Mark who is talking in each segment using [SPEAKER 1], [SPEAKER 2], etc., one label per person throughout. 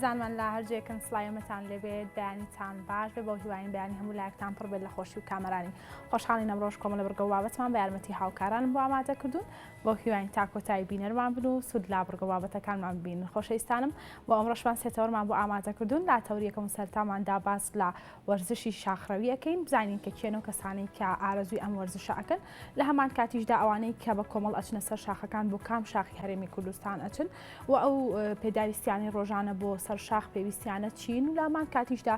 [SPEAKER 1] ئازیزانمان لە هەر جێکن سڵاوی ئێمەتان لێبێت بەیانیتان باش بێ بەو هیواین بەیانی هەموو لایەکتان پڕ بێت لە خۆشی و کامەرانی خۆشحاڵین ئەمڕۆش کۆمەڵە بڕگە و بابەتمان بە یارمەتی هاوکارانم بۆ ئامادە کردوون بەو هیواین تا کۆتایی بینەرمان بن و سوود لە بڕگە و بابەتەکانمان ببینن خۆشەویستانم بۆ ئەمڕۆشمان سێ تەوەرمان بۆ ئامادە کردوون لە تەوەری یەکەم و سەرەتاماندا باس لە وەرزشی شاخڕەوی ئەکەین بزانین کە کێن ئەو کەسانەی کە ئارەزووی ئەم وەرزشە ئەکەن لە هەمان کاتیشدا ئەوانەی کە بە کۆمەڵ ئەچنە سەر شاخەکان بۆ کام شاخی هەرێمی کوردستان ئەچن و ئەو پێداویستیانەی ڕۆژانە بۆ سەر شاخ پێویستیانە چین و لە هەمان کاتیشدا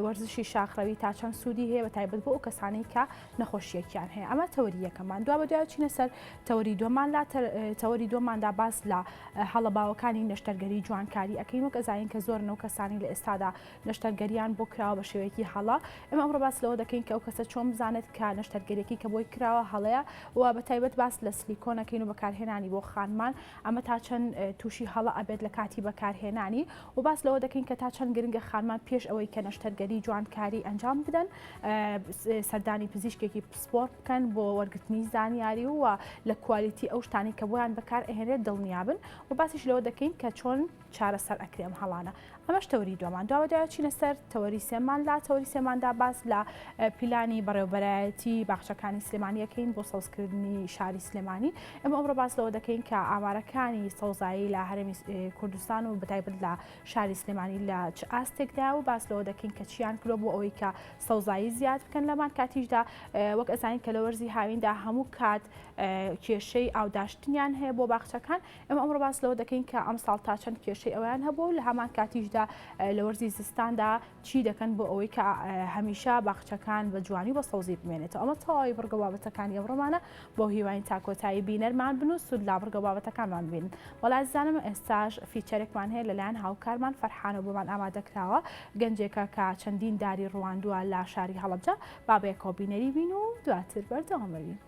[SPEAKER 1] وەرزشی شاخڕەوی تا چەند سوودی هەیە بە تایبەت بۆ ئەو کەسانەی کە نەخۆشیەکیان هەیە ئەمە تەوەری یەکەمان دوا بە دوای چینە سەر تەوەری دووەمان لا تەوەری دووەماندا باس لە هەڵە باوەکانی نەشتەرگەری جوانکاری ئەکەین وەک ئەزانین کە زۆرن ئەو کەسانی لە ئێستادا نەشتەرگەریان بۆ کراوە بە شێوەیەکی هەڵە ئێمە ئەمڕۆ باس لەوە دەکەین کە ئەو کەسە چۆن بزانێت کە نەشتەرگەریەکەی کە بۆی کراوە هەڵەیە و بە تایبەت باس لە سلیکۆن ئەکەین و بەکارهێنانی بۆ خانمان ئەمە تا چەند تووشی هەڵە ئەبێت لە کاتی بەکارهێنانی و باس لەوە دەکەین کە تا چەند گرنگە خانمان پێش ئەوەی کە نەشتەرگەری جوانکاری ئەنجام بدەن سەردانی پزیشکێکی پسپۆر بکەن بۆ وەرگرتنی زانیاری و لە کوالیتی ئەو شتانەی کە بۆیان بەکار ئەهێنرێت دڵنیابن و باسیش لەوە دەکەین کە چۆن چارەسەر ئەکرێ ئەم هەڵانە. ئەمەش تەوەری دووەمان. دوابەدوای چینە سەر تەوەری سێمان لا تەوەری سێماندا باس لە پیلانی بەڕێوبەرایەتی باخچەکانی سلێمانی ئەکەین بۆ سەوزکردنی شاری سلێمانی. ئێمە ئەمڕۆ باس لەوە دەکەین کە ئامارەکانی سەوزایی لە هەرێمی کوردستان و بەتایبەت لە شاری سلێمانی لە چ ئاستێکدا و باس لەوە دەکەین کە چیان کردوە بۆ ئەوەی کە سەوزایی زیاد بکەن لەمان کاتیشدا وەک ئەزانین کە لە وەرزی هاویندا هەموو کات کێشەی ئاوداشتنیان هەیە بۆ باخچەکان ئێمە ئەمڕۆ باس لەوە دەکەین کە ئەمساڵ تا چەند کێشەی ئەویان هەبوو و لە هەمان کاتیشدا لە وەرزی زستاندا چی دەکەن بۆ ئەوەی کە هەمیشە باخچەکان بە جوانی و بە سەوزی بمێنێتەوە. ئەمە تەواوی بڕگە بابەتەکانی ئەمڕۆمانە، بەو هیواین تا کۆتایی بینەرمان بن و سوود لە بڕگە بابەتەکانمان ببینن. وەڵا ئازیزانم ئێستاش feature ێکمان هەیە لەلایەن هاوکارمان فەرحانەوە بۆمان ئامادەکراوە، گەنجێکە کە چەندین داری ڕواندووە لە شاری هەڵەبجە، با بەیەکەوە بینەری بین و دواتر بەردەوام بین.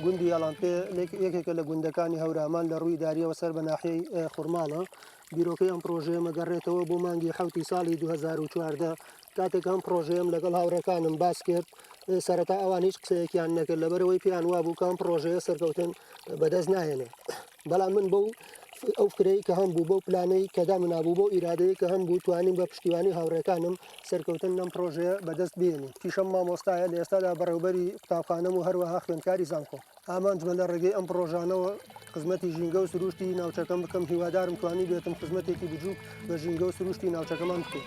[SPEAKER 2] گوندی یاڵانپێ یەکێکە لە گوندەکانی هەورامان لە ڕووی داریەوە سەر بە ناحیەی خورماڵە بیرۆکەی ئەم پرۆژەیەمە گەڕێتەوە بۆ مانگی حوتی ساڵی 2014 کاتێک ئەم پرۆژەیەم لەگەڵ هاوڕێکانم باس کرد سەرەتا ئەوان هیچ قسەیەکیان نەکرد لەبەرەوەی پێیان وابوو کە ئەم پرۆژەیە سەرکەوتن بەدەست ناهێنێ بەڵام من بەو ئەو فکرەی کە هەم بوو بەو پلانەی کە دامنابوو بەو ئیرادەیە کە هەم بوو توانیم بە پشتیوانی هاوڕێکانم سەرکەوتن لەم پرۆژەیە بەدەست بێنین پیشەم مامۆستایە لە ئێستادا بەڕێوبەری قوتابخانەم و هەروەها خوێندکاری زانکۆ ئامانجمە لە ڕێگەی ئەم پڕۆژانەوە خزمەتی ژینگە و سروشتی ناوچەکەم بکەم، هیوادارم توانیبێتم خزمەتێکی بجووک بە ژینگە و سروشتی ناوچەکەمان بکەین.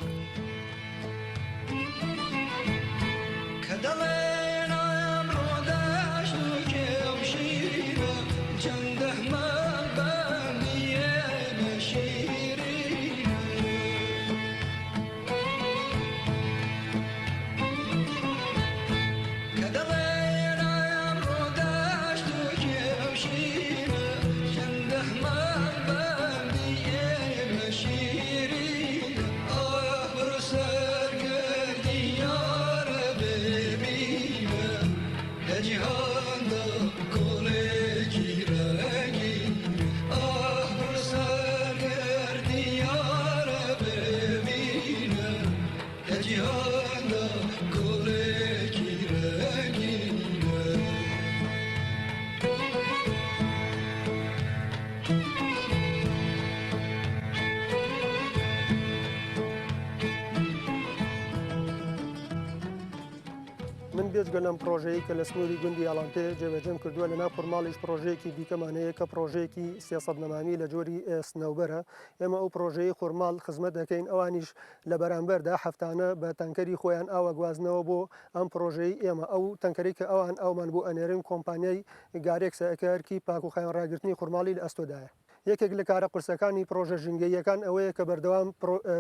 [SPEAKER 3] کە دەڵێن ئەمڕۆ دەشت و کێو شیرینە، چەندە مەڵبەندی ئێمە شیرینە. کە دەڵێن ئەمڕۆ دەشت و کێو شینە، چەندە مەڵبەندی ئێمە شیرینە. ئاه بڕۆ سەر گردی یارە ببینە، لە جیهاندا گوڵێکی ڕەنگینە. ئاه بڕۆ سەر گردی یارە ببینە، لە جیهاندا گوڵێکی ڕەنگینە.
[SPEAKER 2] من بێجگە لەم پڕۆژەیەی کە لە سنووری گوندی ئاڵانتێ جێبەجێم کردووە، لە ناو خورماڵیش پڕۆژەیەکی دیکەمان هەیە کە پڕۆژەیەکی 300 نەمامی لە جۆری سنەوبەرە. ئێمە ئەو پڕۆژەیەی خورماڵ خزمەت دەکەین، ئەوانیش لە بەرامبەردا هەفتانە بە تەنکەری خۆیان ئاو ئەگوازنەوە بۆ ئەم پڕۆژەیەی ئێمە، ئەو تەنکەرەی کە ئەوان ئاومان بۆ ئەنێرن کۆمپانیای گارێکسە کە ئەرکی پاک و خاوێن ڕاگرتنی خورماڵی لە ئەستۆدایە. یەکێک لە کارە قورسەکانی پڕۆژە ژینگەییەکان ئەوەیە کە بەردەوام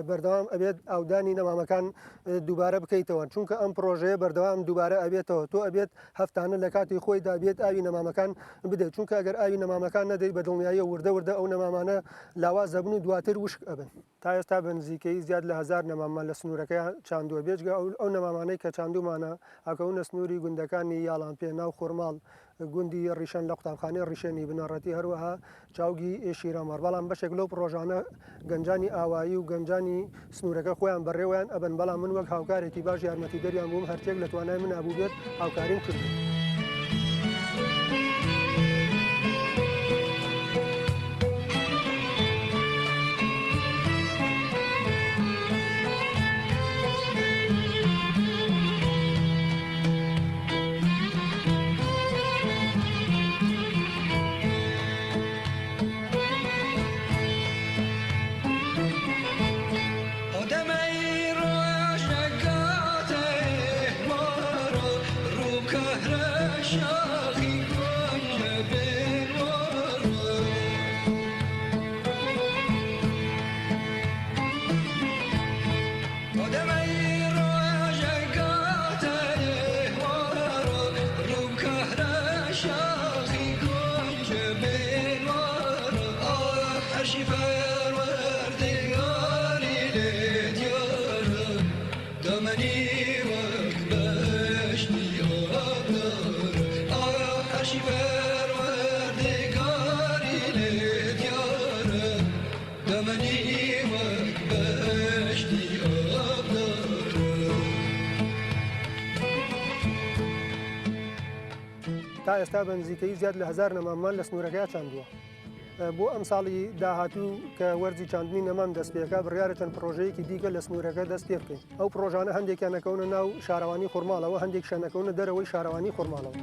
[SPEAKER 2] بەردەوام ئەبێت ئاودانی نەمامەکان دووبارە بکەیتەوە، چونکە ئەم پڕۆژەیە بەردەوام دووبارە ئەبێتەوە، تۆ ئەبێت هەفتانە لە کاتی خۆیدا بێت ئاوی نەمامەکان بدەیت، چونکە ئەگەر ئاوی نەمامەکان نەدەیت بە دڵنیاییەوە وردە وردە ئەو نەمامانە لاواز ئەبن و دواتر وشک ئەبن. تا ئێستا بە نزیکەیی زیاد لە هەزار نەماممان لە سنوورەکەیا چاندووە، بێجگە ئەو نەمامانەی کە چاندوومانە ئەکەونە سنووری گوندەکانی یاڵانپێ، ناو خورماڵ، گوندی ڕیشەن لە قوتابخانەی ڕیشێنی بنەڕەتی، هەروەها چاوگی شیرەمەڕ، بەڵام بەشێک لەو پڕۆژانە گەنجانی ئاوایی و گەنجانی سنوورەکە خۆیان بەڕێوەیان ئەبەن، بەڵام من وەک هاوکارێکی باش یارمەتیدەریان بووم، هەرچیەک لە توانای منا بووبێت هاوکاریم کردوون. تا ئێستا بە نزیکەیی زیاد لە هەزار نەماممان لە سنوورەکەیا چاندووە. بۆ ئەمساڵی داهاتوو کە وەرزی چاندنی نەمام دەست پێکا، بڕیارە چەند پڕۆژەیەکی دیکە لە سنوورەکە دەست پێ بکەین. ئەو پڕۆژانە هەندێکیان ئەکەونە ناو شارەوانی خورماڵەوە، هەندێکیشیان ئەکەونە دەرەوەی شارەوانی خورماڵەوە.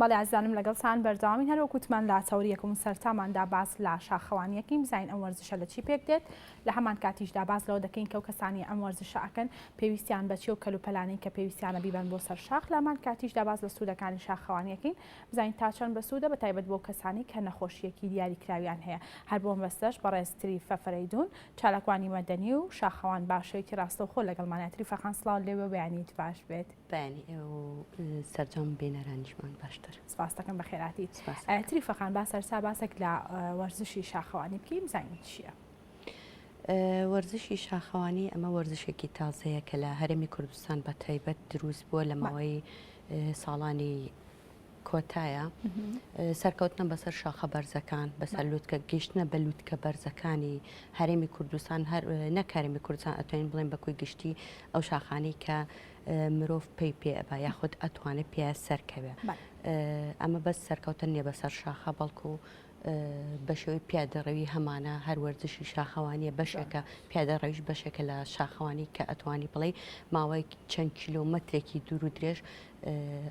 [SPEAKER 1] بەڵێ ئازیزانم لەگەڵتان بەردەوامین هەر وەک وتمان لە تەوەری یەکەم و سەرتاماندا باس لە شاخەوانی ئەکەین بزانین ئەم وەرزشە لە چی پێک دێت لە هەمان کاتیشدا باس لەوە دەکەین کە ئەو کەسانی ئەم وەرزشە ئەکەن پێویستیان بە چیە و کەلوپەلانەی کە پێویستیانە بیبەن بۆ سەر شاخ لە هەمان کاتیشدا باس لە سوودەکانی شاخەوانی ئەکەین بزانین تا چەند بەسوودە بە تایبەت بۆ کەسانی کە نەخۆشییەکی دیاریکراویان هەیە هەر بۆ مەبەستەش بەڕێز تریفە فەرەیدوون چالاکوانی مەدەنی و شاخەوان بە شێوەیەکی ڕاستەوخۆ لەگەڵمانە تریفە خان سڵاو لێ بێ و بەیانیت باش بێت.
[SPEAKER 4] بەیانی ئێوە و سەرجەم بینەرانیشمان باشتر.
[SPEAKER 1] سپاست دەکەم بەخێرهاتیت. تریفە خان با سەرتا باسێک لە وەرزشی شاخەوانی بکەین بزانین چییە؟
[SPEAKER 4] وەرزشی شاخەوانی ئەمە وەرزشێکی تازەیە کە لە هەرێمی کوردستان بە تایبەت دروست بووە لە ماوەی ساڵانی کۆتایە سەرکەوتنە بەسەر شاخە بەرزەکان بەسەر لوتکە گەیشتنە بە لوتکە بەرزەکانی هەرێمی کوردستان هەر نەک هەرێمی کوردستان ئەتوانین بڵێن بە کۆی گشتی ئەو شاخانەی کە مرۆڤ پێی پێ ئەبا یاخود ئەتوانێت پێ سەرکەوێ ئەمە بەس سەرکەوتن نییە بەسەر شاخە بەڵکو بە شێوەی پیادەڕەوی هەمانە هەر وەرزشی شاخەوانیە بەشێکە پیادەڕەویش بەشێکە لە شاخەوانی کە ئەتوانی بڵێ ماوەی چەند کیلۆمەترێکی دوور و درێژ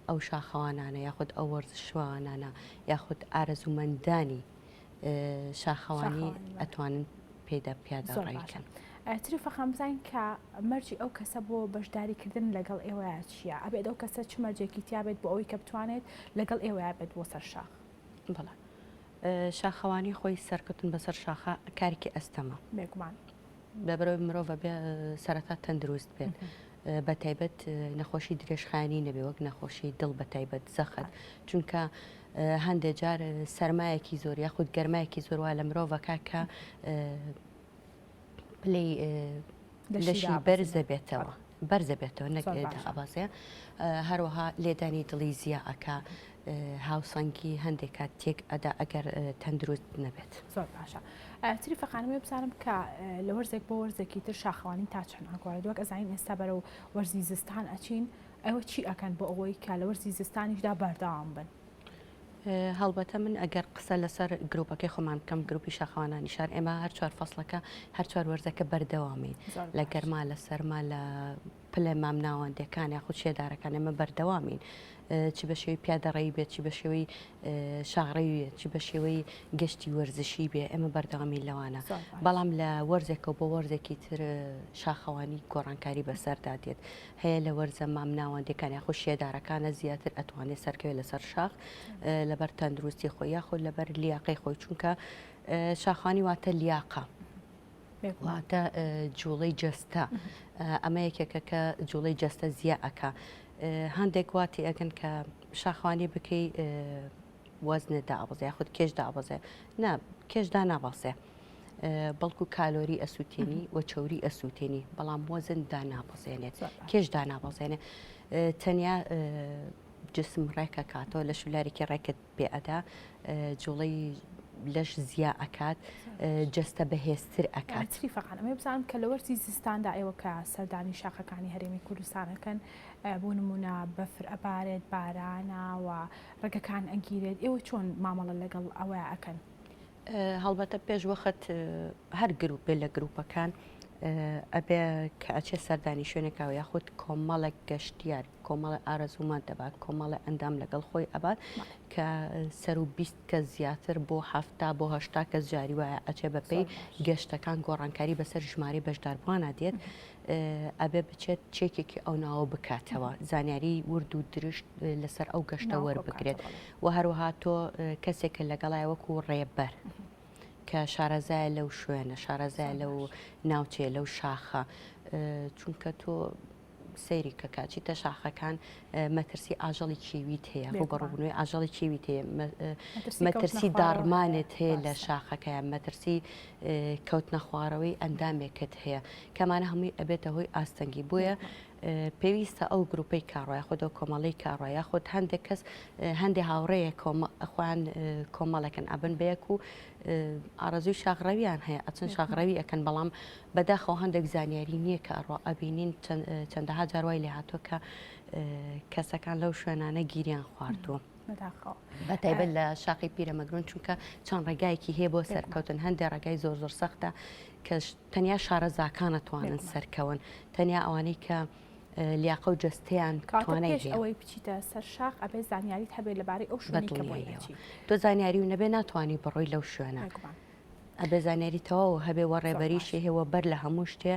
[SPEAKER 4] ئەو شاخەوانانە یاخود ئەو وەرزشوانانە یاخود ئارەزوومەندانی شاخەوانی ئەتوانن پێدا پیادە ڕێکەن.
[SPEAKER 1] تریفە خان بزانین کە مەرجی ئەو کەسە بۆ بەشداریکردن لەگەڵ ئێوەیە چییە؟ ئەبێت ئەو کەسە چ مەرجێکی تیابێت بۆ ئەوەی کە بتوانێت لەگەڵ ئێوەیە بێت بۆ سەر شاخ؟
[SPEAKER 4] بەڵێ شاخەوانی خۆی سەرکەوتن بەسەر شاخە کارێکی ئەستەمە.
[SPEAKER 1] بێگومان.
[SPEAKER 4] لەبەرئەوەی مرۆڤ ئەبێ سەرەتا تەندروست بێت بە تایبەت نەخۆشی درێژخایەنی نەبێ وەک نەخۆشی دڵ بە تایبەت زەخت چونکە هەندێک جار سەرمایەکی زۆر یاخود گەرمایەکی زۆر وا لە مرۆڤەکە کە پلەی لەشی بەرز دەبێتەوە بەرزە بێتەوە نەک ئابازێ هەروەها لێدانی دڵی زیا ئەکا هاوسەنگی هەندێک کات تێک ئەدا ئەگەر تەندروست نەبێت.
[SPEAKER 1] زۆر باشە تریفە خانم بزانم کە لە وەرزێک بۆ وەرزێکی تر شاخەوانی تا چەند ئەگۆڕێت وەک ئەزانین ئێستا بەرەو وەرزی زستان ئەچین ئێوە چی ئەکەن بۆ ئەوەی کە لە وەرزی زستانیشدا بەردەوام بن؟
[SPEAKER 4] هەڵبەتە من ئەگەر قسە لەسەر گروپەکەی خۆمان بکەم گروپی شاخەوانانی شار ئێمە هەر چوار فەسڵەکە هەر چوار وەرزەکە بەردەوامین لە گەرما لە سەرما لە پلە مامناوەندەکان یاخود شێدارەکان ئێمە بەردەوامین چ بە شێوەی پیادەڕێی بێت چ بە شێوەی شاڕێوی بێت چ بە شێوەی گەشتی وەرزشی بێ ئێمە بەردەوامی لەوانە بەڵام لە وەرزێکەوە بۆ وەرزێکی تر شاخەوانی گۆڕانکاری بەسەردا دێت هەیە لە وەرزە مامناوەندەکان یاخود شێدارەکانە زیاتر ئەتوانێت سەرکەوێت لەسەر شاخ لەبەر تەندروستی خۆی یاخود لەبەر لیاقەی خۆی چونکە شاخانی واتە لیاقە واتە جوڵەی جەستە ئەمە یەکێکە کە جوڵەی جەستە زیا ئەکا هەندێک واتی ئەگەن کە شاخوانی بکەی وەزنت دابەزێ یاخود کێش دابەزێ نا کێش دانابەزێ بەڵکو کالۆری ئەسووتێنی و چەوری ئەسووتێنی بەڵام وەزن دانابەزێنێت کێش دانابەزێنێ تەنیا جسم ڕێکە کاتەوە لە شولارێکی ڕێکت پێ ئەدا جوڵەی لەش زیا ئەکات جەستە بەهێزتر ئەکات.
[SPEAKER 1] تریفە خان ئەمەوێ بزانم کە لە وەرزی زستاندا ئێوە کە سەردانی شاخەکانی هەرێمی کوردستان ئەکەن بۆ نموونە بەفر ئەبارێت بارانە و ڕێگەکان ئەگیرێت ئێوە چۆن مامەڵە لەگەڵ ئەوە ئەکەن؟
[SPEAKER 4] هەڵبەتە پێش وەخت هەر گروپێ لە گروپەکان ئەبێ کە ئەچێ سەردانی شوێنێکەوە یاخود کۆمەڵێک گەشتیار کۆمەڵێ ئارەزوومەند دەبات کۆمەڵێ ئەندام لەگەڵ خۆی ئەبات کە سەر و 20 کەس زیاتر بۆ هەفتا بۆ هەشتا کەس جاری وایە ئەچێ بەپێی گەشتەکان گۆڕانکاری بەسەر ژمارەی بەشداربووانە دێت ئەبێ بچێت چێکێکی ئەو ناوە بکاتەوە زانیاری ورد و درشت لەسەر ئەو گەشتە وەربگرێت و هەروەها تۆ کەسێکە لەگەڵای وەکو ڕێبەر کە شارەزایە لەو شوێنە شارەزایە لەو ناوچەیە لەو شاخە چونکە تۆ سەیری کە کاچیتە شاخەکان مەترسی ئاژەڵی کێویت هەیە ڕوبەڕوبوونەوەی ئاژەڵی کێویت هەیە مەترسی داڕمانت هەیە لە شاخەکەیان مەترسی کەوتنە خوارەوەی ئەندامێکت هەیە کەمانە هەمووی ئەبێتە هۆی ئاستەنگی بۆیە پێویستە ئەو گروپەی کاڕای خۆ کۆمەڵی کاڕای یاخود هەندێک کەس هەندێک هاوڕێیە خۆیان کۆمەڵێکن ئەبن بەیەک و ئارەزووی شاخڕەویان هەیە ئەچن شاخڕەوی ئەکەن بەڵام بەداخەوە هەندێک زانیاری نییە کە ئەڕوا ئەبینین چەندەها جار وای لێهاتووە کە کەسەکان لەو شوێنانە گیریان خواردووە. بە تایبەت لە شاخی پیرەمەگرون چونکە چەند ڕێگایەکی هەیە بۆ سەرکەوتن هەندێک ڕێگای زۆر زۆر سەختە کە تەنیا شارەزاکان ئەتوانن سەرکەون تەنیا ئەوانەی کە. لیاقە و جەستەیان
[SPEAKER 1] کەواتە
[SPEAKER 4] توانای
[SPEAKER 1] پێش
[SPEAKER 4] هەیە.
[SPEAKER 1] ئەوەی بچیتە سەر شاخ ئەبێ زانیاریت هەبێت لەبارەی ئەو
[SPEAKER 4] بە
[SPEAKER 1] شوێنەی کە بۆی
[SPEAKER 4] دڵنیاییەوە
[SPEAKER 1] ئەچی.
[SPEAKER 4] تۆ زانیاری و نەبێ ناتوانی بڕۆی لەو شوێنە.
[SPEAKER 1] بێگومان.
[SPEAKER 4] ئەبێ زانیاری تەواو هەبێ وە
[SPEAKER 1] زۆر باش.
[SPEAKER 4] ڕێبەریشی هەیە وە بەر لە هەموو شتێ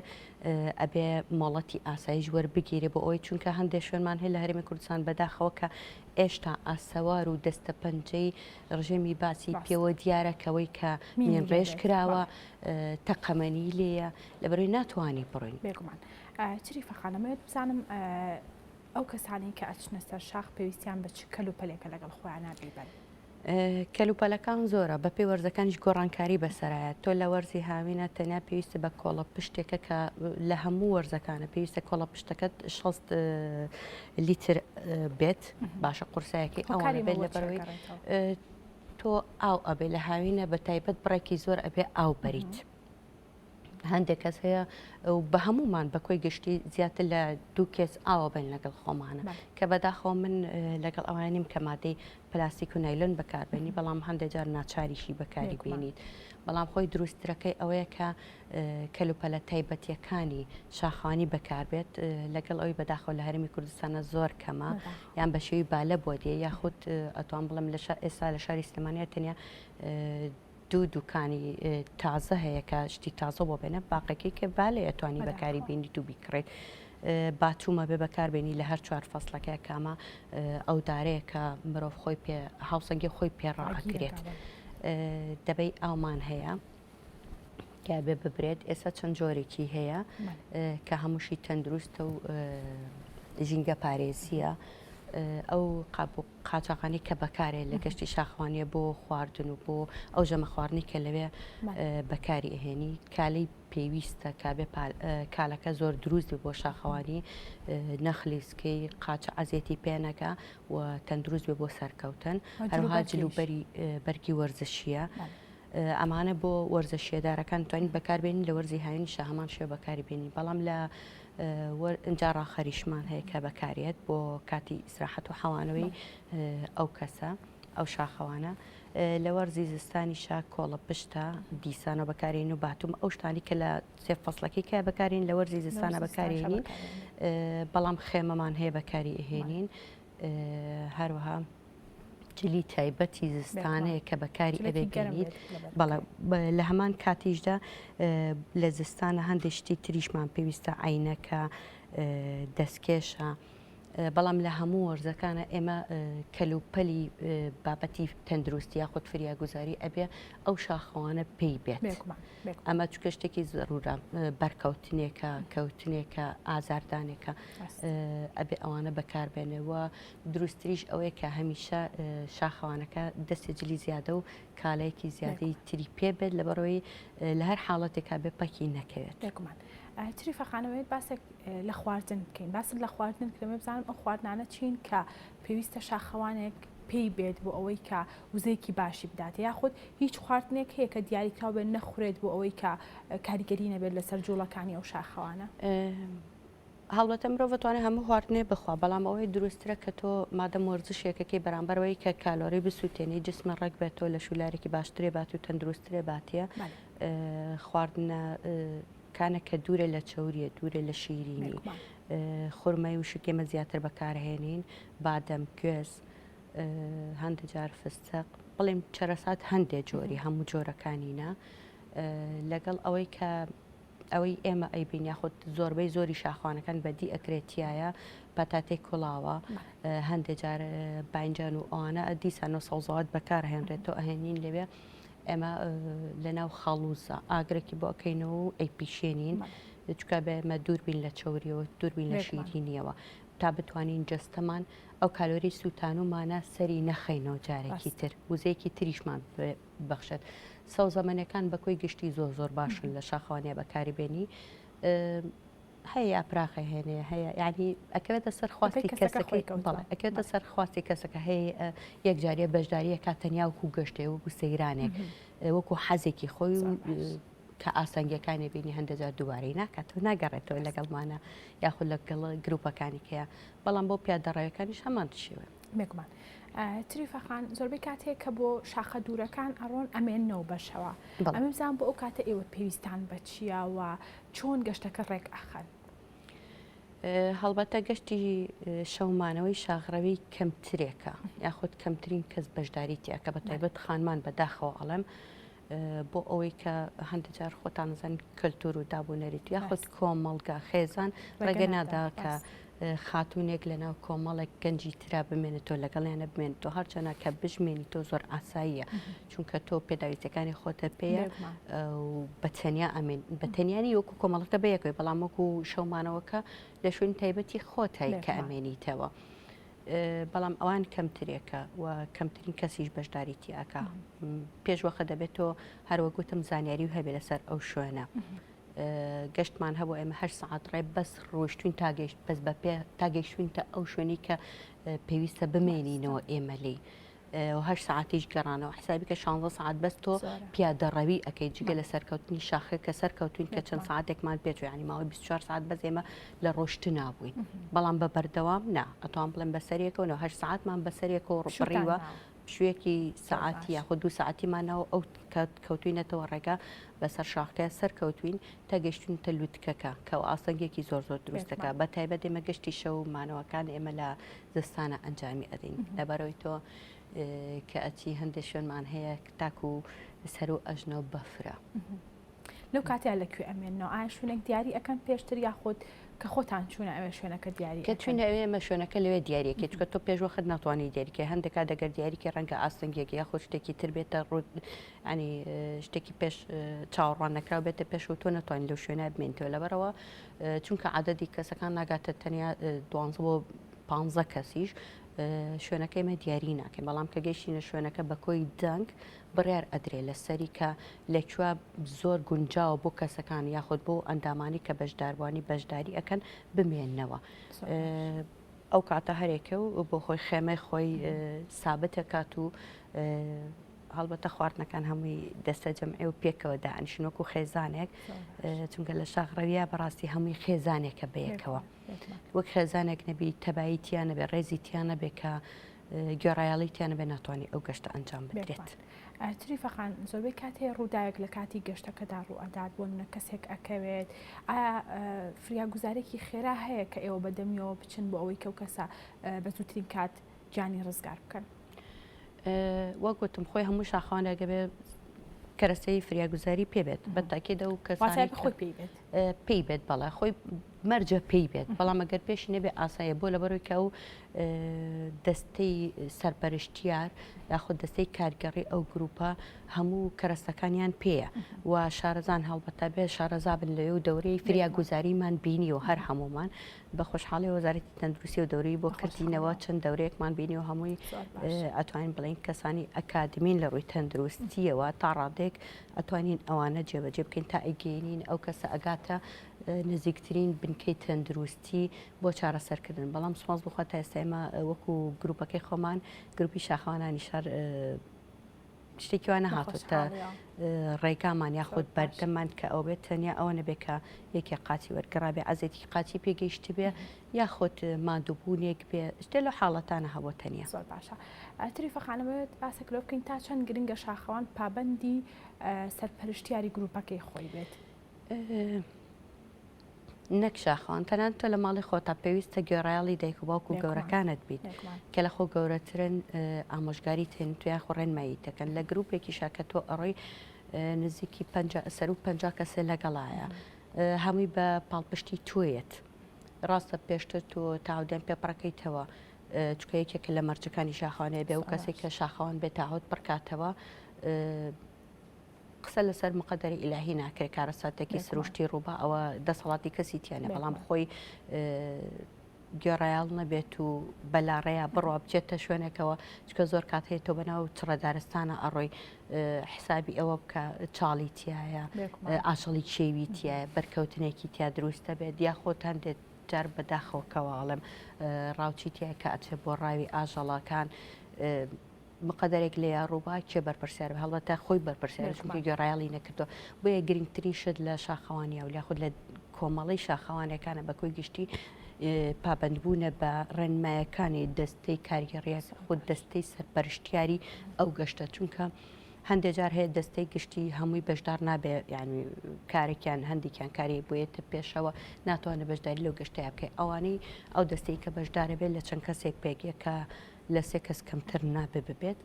[SPEAKER 4] ئەبێ مۆڵەتی ئاسایش وەربگیرێ بۆ ئەوەی چونکە هەندێ شوێنمان هەیە لە هەرێمی کوردستان بەداخەوە کە ئێشتا ئاسەوار و دەستە پەنجەی ڕژێمی بەعسی
[SPEAKER 1] ڕاستە.
[SPEAKER 4] پێوە دیارە کەوەی کە
[SPEAKER 1] مینی
[SPEAKER 4] مین
[SPEAKER 1] لێ
[SPEAKER 4] ڕێژ
[SPEAKER 1] بێت.
[SPEAKER 4] کراوە
[SPEAKER 1] بەڵێ.
[SPEAKER 4] تەقەمەنی لێیە لەبەرئەوەی ناتوانی بڕۆین.
[SPEAKER 1] بێگومان. چریفە خان ئەمەوێت بزانم ئەو کەسانەی کە ئەچنە سەر شاخ پێویستیان بە چ کەلوپەلێکە لەگەڵ خۆیانا بیبەن؟
[SPEAKER 4] کەلوپەلەکان زۆرە، بەپێی وەرزەکانیش گۆڕانکاری بەسەرایە، تۆ لە وەرزی هاوینە تەنیا پێویستە بە کۆڵە پشتێکە کە لە هەموو وەرزەکانە پێویستە کۆڵە پشتەکەت 60 لیتر بێت باشە قورسایەکەی ئەوانە بێت لەبەرەوەی تۆ ئاو ئەبێ لە هاوینە بە تایبەت بڕێکی زۆر ئەبێ ئاو بەریت. هەندێک کەس هەیە و بە هەمومان بە کۆی گشتی زیاتر لە دوو کێس ئاوە بن لەگەڵ خۆمانە کە بەداخەوە من لەگەڵ ئەوانیم کە مادەی پلاستیک و نایلۆن بەکاربێنی بەڵام هەندێک جار ناچاریشی بەکاری بێنیت بەڵام خۆی دروستترەکەی ئەوەیە کە کەلوپەلە تایبەتیەکانی شاخانی بەکاربێت لەگەڵ ئەوی بەداخەوە لە هەرمی کوردستانە زۆر کەمە یان بە شێوی بالە بۆ دێ یاخود ئەتوان بڵم لە ئێستا لە شاری سلێمانیا تەنیا دوو دوکانی تازە هەیە کە شتی تازە بۆ بێنە باقەکەی کە بالەیە توانی بەکاری بینیت و بیکڕیت باتومە بێ بەکاربێنی لە هەر چوار فەسلەکە کامە ئەو دارەیە کە مرۆڤ خۆی پێ هاوسەنگی خۆی پێڕاکرێت دەبەی ئاومان هەیە کە بێ ببرێت ئێستا چەند جۆرێکی هەیە کە هەمووشی تەندروستە و ژینگە پارێزیە ئەو قاپ و قاچاغانەی کە بەکارێ لە گەشتی شاخەوانیە بۆ خواردن و بۆ ئەو ژەمە خواردنی کە لەوێ بەکاری ئەهێنی کالەی پێویستە کابێ کالەکە زۆر دروست بێ بۆ شاخەوانی نەخلیسکەی قاچە عەزێتی پێ نەکا و تەندروست بێ بۆ سەرکەوتن هەروها جلوبەری بەرگی وەرزشیە. ئەمانە بۆ وەرزە شێدارەکان توانین بەکاربێنین لە وەرزی هاوینیشا هەمان شێوە بەکاری بێنین بەڵام لە ئینجا ڕاخەریشمان هەیە کە بەکارێت بۆ کاتی ئیسراحەت و حەوانەوەی ئەو کەسە ئەو شاخەوانە لە وەرزی زستانیشا کۆڵە پشتە دیسانە بەکارین و باتوم ئەو شتانی کە لە سێ فەسلەکەی کە بەکارین لە وەرزی زستانە بەکارێنین بەڵام خێمەمان هەیە بەکاری ئەهێنین هەروەها جلی تایبەتی زستانەیە کە بەکاری ئەبێ بێنیت بەڵێ لە هەمان کاتیشدا لە زستانە هەندێک شتی تریشمان پێویستە عینەکە دەستکێشە بەڵام لە هەموو وەرزەکانە ئێمە کەلوپەلی بابەتی تەندروستی یاخود فریاگوزاری ئەبێ ئەو شاخەوانە پێی بێت ئەمە چکە شتێکی زەرورە بەرکەوتنێکە کەوتنێکە ئازاردانێکە ئەبێ ئەوانە بەکاربێنێ و دروستتریش ئەوەیە کە هەمیشە شاخەوانەکە دەستێ جلی زیادە و کالایەکی زیادەی تری پێ بێت لەبەرەوەی لە هەر حاڵەتێکا بێ پەکی نەکەوێت.
[SPEAKER 1] بێگومان. تریفە خانەوەیت باسێک لە خواردن بکەین باست لە خواردن کرد بزانم ئەو خواردنانە چین کە پێویستە شاخەوانێک پێی بێت بۆ ئەوەی کە وزەیەکی باشی بدات یاخود هیچ خواردنێک هەیە کە دیاریکراو بێت نەخورێت بۆ ئەوەی کە کاریگەری نەبێت لەسەر جوڵەکانی ئەو شاخەوانە؟
[SPEAKER 4] هەڵبەتە مرۆڤ ئەتوانێت هەموو خواردنێ بخوا بەڵام ئەوەی دروستترە کە تۆ مادەم وەرزشێکەکەی بەرامبەر ئەوەی کە کالۆری بسووتێنی جسمە ڕێک بێتەوە لەش و لارێکی باشترێ بات و تەندروستترێ باتیە خواردنە کانە کە دوورە لە چەوریە دوورە لە شیرینی خورمای وشک ئێمە زیاتر بەکارهێنین بادەم گوێز هەندێک جار فستق بڵێم چەرەسات هەندێک جۆری هەموو جۆرەکانی نا لەگەڵ ئەوەی کە ئەوەی ئێمە ئەیبین یاخود زۆربەی زۆری شاخوانەکان بەدی ئەکرێت تایە پەتاتەی کوڵاوە هەندێک جار باینجان و ئەوانە دیسانەوە سەوزەوات بەکارهێنرێتەوە ئەهێنین لەوێ ئێمە لەناو خاڵوزە ئاگرێکی بۆ ئەکەینەوە و ئەیپیشێنین چکە بێ ئێمە دووربین لە چەوریەوە دووربین لە شیرینیەوە تا بتوانین جەستەمان ئەو کالۆری سووتانومانە سەری نەخەینەوە جارێکی تر وزەیەکی تریشمان ببەخشێت. سەوزەمەنیەکان بە کۆی گشتی زۆر زۆر باشن لە شاخەوانیا بەکاری بێنی هەیە یاپراخە هێنێ هەیە یعنی ئەکەوێتە سەر خواستی کەسەکەی بەڵێ ئەکەوێتە سەر خواستی کەسەکە هەیە یەکجاریە بەشداریە کا تەنیا وەکو گەشتێ وەکو سەیرانێک وەکو حەزێکی خۆی و کە ئاسەنگەکانی بینی هەندێجار دووبارەی ناکاتەوە ناگەڕێتەوە لەگەڵمانە یاخود لەگەڵ گروپەکانی کەیە بەڵام بۆ پیادەڕەوەکانیش هەمان شێوە.
[SPEAKER 1] بێگومان تریفە خان زۆربەی کات هەیە کە بۆ شاخە دوورەکان ئەڕۆن ئەمێننەوە بەشەوە ئەمە بزان بۆ ئەو کاتە ئێوە پێویستان بە چییە و چۆن گەشتەکە ڕێک ئەخەن؟
[SPEAKER 4] هەڵبەتە گەشتی شەومانەوەی شاخڕەوی کەمترێکە یاخود کەمترین کەس بەشداری تیاکە بە تایبەت خانمان بەداخەوە ئەڵێم بۆ ئەوەی کە هەندێک جار خۆتان زان کەلتور و دابوو نەریت یاخود کۆمەڵگا خێزان ڕێگە نادا کە خاتونێک لە ناو کۆمەڵێک گەنجی ترا بمێنێتەوە لەگەڵیانە بمێنێتەوە هەرچەنە کە بژمێنی تۆ زۆر ئاساییە چونکە تۆ پێداویستەکانی خۆتە پێیە بە تەنیا ئەمێن بە تەنیانی وەکو کۆمەڵەکە بەیەکەوەی بەڵام وەکو شەومانەوەکە لە شوێن تایبەتی خۆتای کە ئەمێنیتەوە. بەڵام ئەوان کەمترێکە و کەمترین کەسیش بەشداری تیاکە پێش وەخە دەبێت تۆ هەروەگوتم زانیاری و هەبێ لەسەر ئەو شوێنە. گەشتمان هەبوو ئێمە هەر سەعات ڕێ بەس ڕۆشتوین تا گەشت بەس بە پێ تا گەیشتوین تا ئەو شوێنی کە پێویستە بمێنینەوە ئێمە لێی هەر ساعتیش گەڕانەوە حسابی کە 16 ساعت بەس تۆ پیادەڕەوی ئەەکەی جگە لە سەرکەوتنی شاخە کە سەرکەوتوین کە چەند ساعتێکمان پێچوو ینی ماوەی 24 ساعت بەس ئێمە لە ڕۆشتنا بووین بەڵام بە بەردەوام نا ئەتوان بڵێم بەسەرێکەوە هەر ساعتمان بەسەرێکەوە ڕپڕیوە پشوویەکی سەعاتی یاخود دوو سەعاتیمان ناوە ئەو کات کەوتوینەتەوە ڕێگا بەسەر شاخەکە سەرکەوتوین تا گەشتوینتە لوتکەکە کە ئەو ئاستەنگێکی زۆر زۆر دروست دەکات بە تایبەت ئێمە گەشتی شەو و مانەوەکان ئێمە لە زستانە ئەنجامی ئەدەین لەبەرەوەی تۆ کە ئەچی هەندێک شوێنمان هەیە تاکو سەر و ئەژنۆ بەفرە.
[SPEAKER 1] لەو کاتەیا لە کوێ ئەمێننەوە؟ ئایا شوێنێک دیاری ئەکەن پێشتر یاخود کە خۆتان چوونە ئەوێ شوێنەکە دیاری
[SPEAKER 4] کە چوینە ئەوێ ئێمە شوێنەکە لەوێ دیاریەکەی چونکە تۆ پێش وەخت ناتوانانی دیاریکەی هەندێک کات ئەگەر دیاریکەی ڕەنگە ئاستەنگێک یاخود شتێکی تر بێتە ڕوو ینی شتێکی پێش چاوەڕوان نەکراو بێتە پێش و تۆ نەتوانین لەو شوێنە بمێنیتەوە لەبەرەوە چونکە عادەدی کەسەکان ناگاتە تەنیا دوانزە بۆ پانزە کەسیش شوێنەکەی مە دیاری ناکەین بەڵام کە گەیشتینە شوێنەکە بە کۆی دەنگ بڕیار ئەدرێ لەسەری کە لە کوێ زۆر گونجاوە بۆ کەسەکان یاخود بۆ ئەندامانی کە بەشداربووانی بەشداری ئەکەن بمێننەوە. ئەو کاتە هەرێکە و بۆ خۆی خێمەی خۆی سابتەکات و هەڵبەتە خواردنەکان هەمووی دەستە جەمعی و پێکەوە دانیشن وەکو خێزانێک چونکە لە شاخ ڕەویە بەڕاستی هەمووی خێزانێکە بەیەکەوە وەک خێزانێک نەبی تەبایی تیان نەبێ ڕێزی تیان نەبێ کە گوێڕایەڵی تیان نەبێ ناتوانانی ئەو گەشتە ئەنجام بدرێت.
[SPEAKER 1] تریفە خان زۆربەی کات هەیە ڕووداوێک لە کاتی گەشتەکەدا ڕوو ئەدات بۆ نمونە کەسێک ئەکەوێت ئایا فریاگوزارێکی خێرا هەیە کە ئێوە بە دەمیەوە بچن بۆ ئەوەی کەو کەسە بە زووترین کات گیانی ڕزگار بکەن؟
[SPEAKER 4] وەک وتم خۆی هەموو شاخەوانێک ئەبێ کەرەسەی فریاگوزاری پێ بێت بە تاکید ئەو کەسانەی
[SPEAKER 1] خۆی پێی بێت
[SPEAKER 4] پێی بێت بەڵێ خۆی مەرجە پێی بێت بەڵام ئەگەر پێشی نەبێ ئاسایە بۆ لەبەرەوەی کە ئەو دەستەی سەرپەرشتیار یاخود دەستەی کارگەڕی ئەو گروپە هەموو کەرەستەکانیان پێیە و شارەزان هەڵبەتە بێ شارەزا بن لەوێ و دەورەی فریاگوزاریمان بینی و هەر هەمومان بە خۆشحاڵی وەزارەتی تەندروستی و دەورەی بۆ کردینەوە چەند دەورەیەکمان بینی و هەمووی ئەتوانین بڵین کەسانی ئەکادمین لە ڕووی تەندروستیەوە تا ڕادێک ئەتوانین ئەوانە جێبەجێ بکەین تا ئەگەینین ئەو کەسە ئەگاتە نزیکترین بنکەی تەندروستی بۆ چارەسەرکردن بەڵام سوپاس بخوا تا ئێستا ئێمە وەکو گروپەکەی خۆمان گروپی شاخەوانانی شار شتێکی وا نەهاتۆتە ڕێگامان یاخود بەردەممان کە ئەو بێت تەنیا ئەوە نەبێت کە یەکێ قاچی وەرگڕابێ عەزێتی قاچی پێگەیشتبێ یاخود ماندووبوونێک بێ شتێ لەو حاڵەتانە هەبووە تەنیا.
[SPEAKER 1] زۆر باشە تریفە خانم ئەمەوێت باسێک لەوە بکەین تا چەند گرنگە شاخەوان پابەندی سەرپەرشتیاری گروپەکەی خۆی بێت؟
[SPEAKER 4] نەک شاخەوان تەنانەت تۆ لە ماڵی خۆتا پێویستە گوێڕایەڵی دایک و باوک و گەورەکانت بیت کە لە خۆ گەورەترن ئامۆژگاری تێن تو یاخۆ ڕێنمایی دەکەن لە گروپێکیشا کە تۆ ئەڕۆی نزیکی سەر و 50 کەسێ لەگەڵایە هەمووی بە پاڵپشتی تۆیەت ڕاستە پێشتر تۆ تاودێن پێپڕەکەیتەوە چکە یەکێکە لە مەرجەکانی شاخوانەیە بێ و کەسێک کە شاخەوان بێت تاهۆت پڕکاتەوە قسە لەسەر مقەدەری ئیلاهی ناکرێت کارەساتێکی سروشتی ڕووبا ئەوە دەسەڵاتی کەسی تیانە بەڵام خۆی گوێڕایەڵ نەبێت و بەلاڕێیا بڕوا بچێتە شوێنێکەوە چکە زۆر کات هەیە تۆ بەناو چڕە دارستانە ئەڕۆی حسابی ئەوە بکە چاڵی تایە ئاژەڵی کێوی تایە بەرکەوتنێکی تیا دروستە بێت یاخۆتان دێت جار بەداخەوە کەواڵم ڕاوچی تایە کە ئەچێ بۆ ڕاوی ئاژەڵەکان مقەدەرێک لێیا ڕووبا کێ بەرپرسیار بێ هەڵبەتە خۆی بەرپرسیارە چونکە گوێڕایەڵی نەکردووە بۆیە گرنگترین شت لە شاخەوانیا و یاخود لە کۆمەڵەی شاخەوانەکانە بە کۆی گشتی پابەندبوونە بە ڕێنمایەکانی دەستەی کارگێڕیە خود دەستەی سەرپەرشتیاری ئەو گەشتە چونکە. هەندێک جار هەیە دەستەی گشتی هەمووی بەشدار نابێ یعنی کارێکیان هەندێکیان کاری بۆیەتە پێشەوە ناتوانێت بەشداری لەو گەشتەیە بکەی ئەوانەی ئەو دەستەی کە بەشدارە بێت لە چەند کەسێک پێکیە کە لە سێ کەس کەمتر نابێ ببێت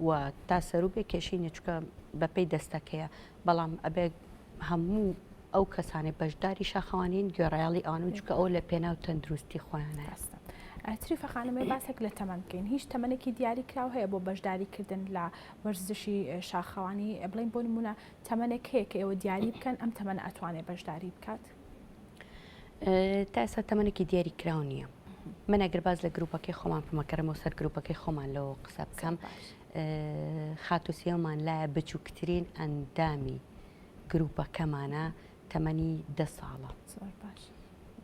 [SPEAKER 4] و تا سەرو بێ کێشەی نیە چونکە بەپێی دەستەکەیە بەڵام ئەبێ هەموو ئەو کەسانەی بەشداری شاخەوانین گوێڕایەڵی ئەوان و چونکە ئەو لە پێناو تەندروستی خۆیانە.
[SPEAKER 1] ڕاستە. تریفە خانم ئێ باسێک لە تەمەن بکەین هیچ تەمەنێکی دیاری کراو هەیە بۆ بەشداری کردن لە وەرزشی شاخەوانی بڵین بۆ نمونە تەمەنێک هەیە کە ئێوە دیاری بکەن ئەم تەمەنە ئەتوانێ بەشداری بکات؟
[SPEAKER 4] تا ئێستا تەمەنێکی دیاری کراو نییە. من ئەگەر باس لە گروپەکەی خۆمان بکەم ئەگەڕێمەوە سەر گروپەکەی خۆمان لەوە قسە بکەم خاتوو سێومان لایە بچووکترین ئەندامی گروپەکەمانە تەمەنی دە ساڵە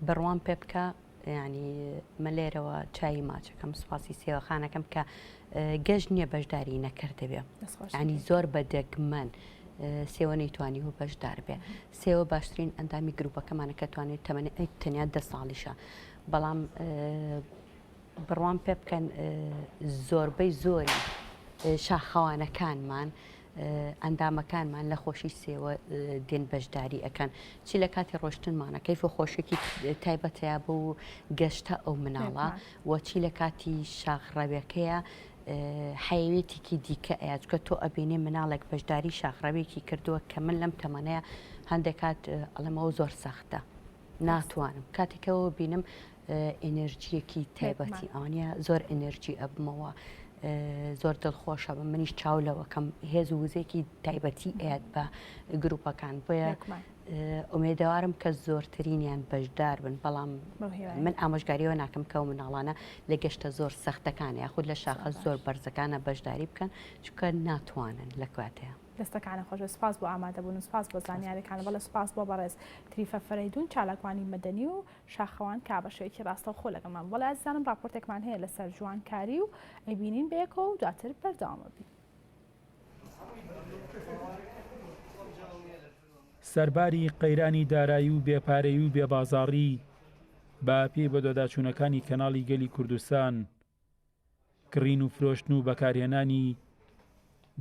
[SPEAKER 4] بڕوام پێ بکە ینی مە لێرەوە چایی ماچەکەم سوپاسی سێوەخانەکەم کە گەشت نییە بەشداری نەکردبێ ینی زۆر بە دەگمەن سێوە نەیتوانیوە بەشدار بێ سێوە باشترین ئەندامی گروپەکەمانە کە توانێت تەمەنی تەنیا دە ساڵیشە بەڵام بڕوام پێ بکەن زۆربەی زۆری شاخەوانەکانمان ئەندامەکانمان لە خۆشی سێوە دێن بەشداری ئەەکەن چی لە کاتی ڕۆشتنمانە کەیف و خۆشێکی تایبەتەیە بۆ گەشتە ئەو مناڵە و چی لە کاتی شاخڕەوەکەیە حەیەوێتێکی دیکە ئەیا چکە تۆ ئەبینێ مناڵێک بەشداری شاخڕەوێکی کردووە کە من لەم تەمەنەیە هەندێک کات ئەڵێمەوە زۆر سەختە ناتوانم کاتێکەوە بینم ئێنێرجیەکی تایبەتی ئەوانە زۆر ئێنێرجی ئەبمەوە زۆر دڵخۆشە بە منیش چاو لەوەکەم هێز و وزێکی تایبەتی ئەیات بە گروپەکان بۆیە ئومێدەوارم کە زۆرترینیان بەشدار بن بەڵام من ئامۆژگاریەوە ناکەم کە مناڵانە لە گەشتە زۆر سەختەکان یاخود لە شاخە زۆر بەرزەکانە بەشداری بکەن چونکە ناتوانن لە کاتەیە.
[SPEAKER 1] دەستەکانت خۆشبێت سوپاس بۆ ئامادەبوون و سوپاس بۆ زانیاریەکانت بەڵێ سوپاس بۆ بەڕێز تریفە فەرەیدون چالاکوانی مەدەنی و شاخەوان کە بە شێوەیەکی ڕاستەوخۆ لەگەڵمان بوو. بەڵێ ئازیزانم ڕاپۆرتێکمان هەیە لەسەر جوانکاری و ئەیبینین بەیەکەوە و دواتر بەردەوام ئەبین.
[SPEAKER 5] سەرباری قەیرانی دارایی و بێ پارەیی و بێ بازاڕی، بە پێی بەدواداچوونەکانی کەناڵی گەلی کوردستان، کڕین و فرۆشتن و بەکارهێنانی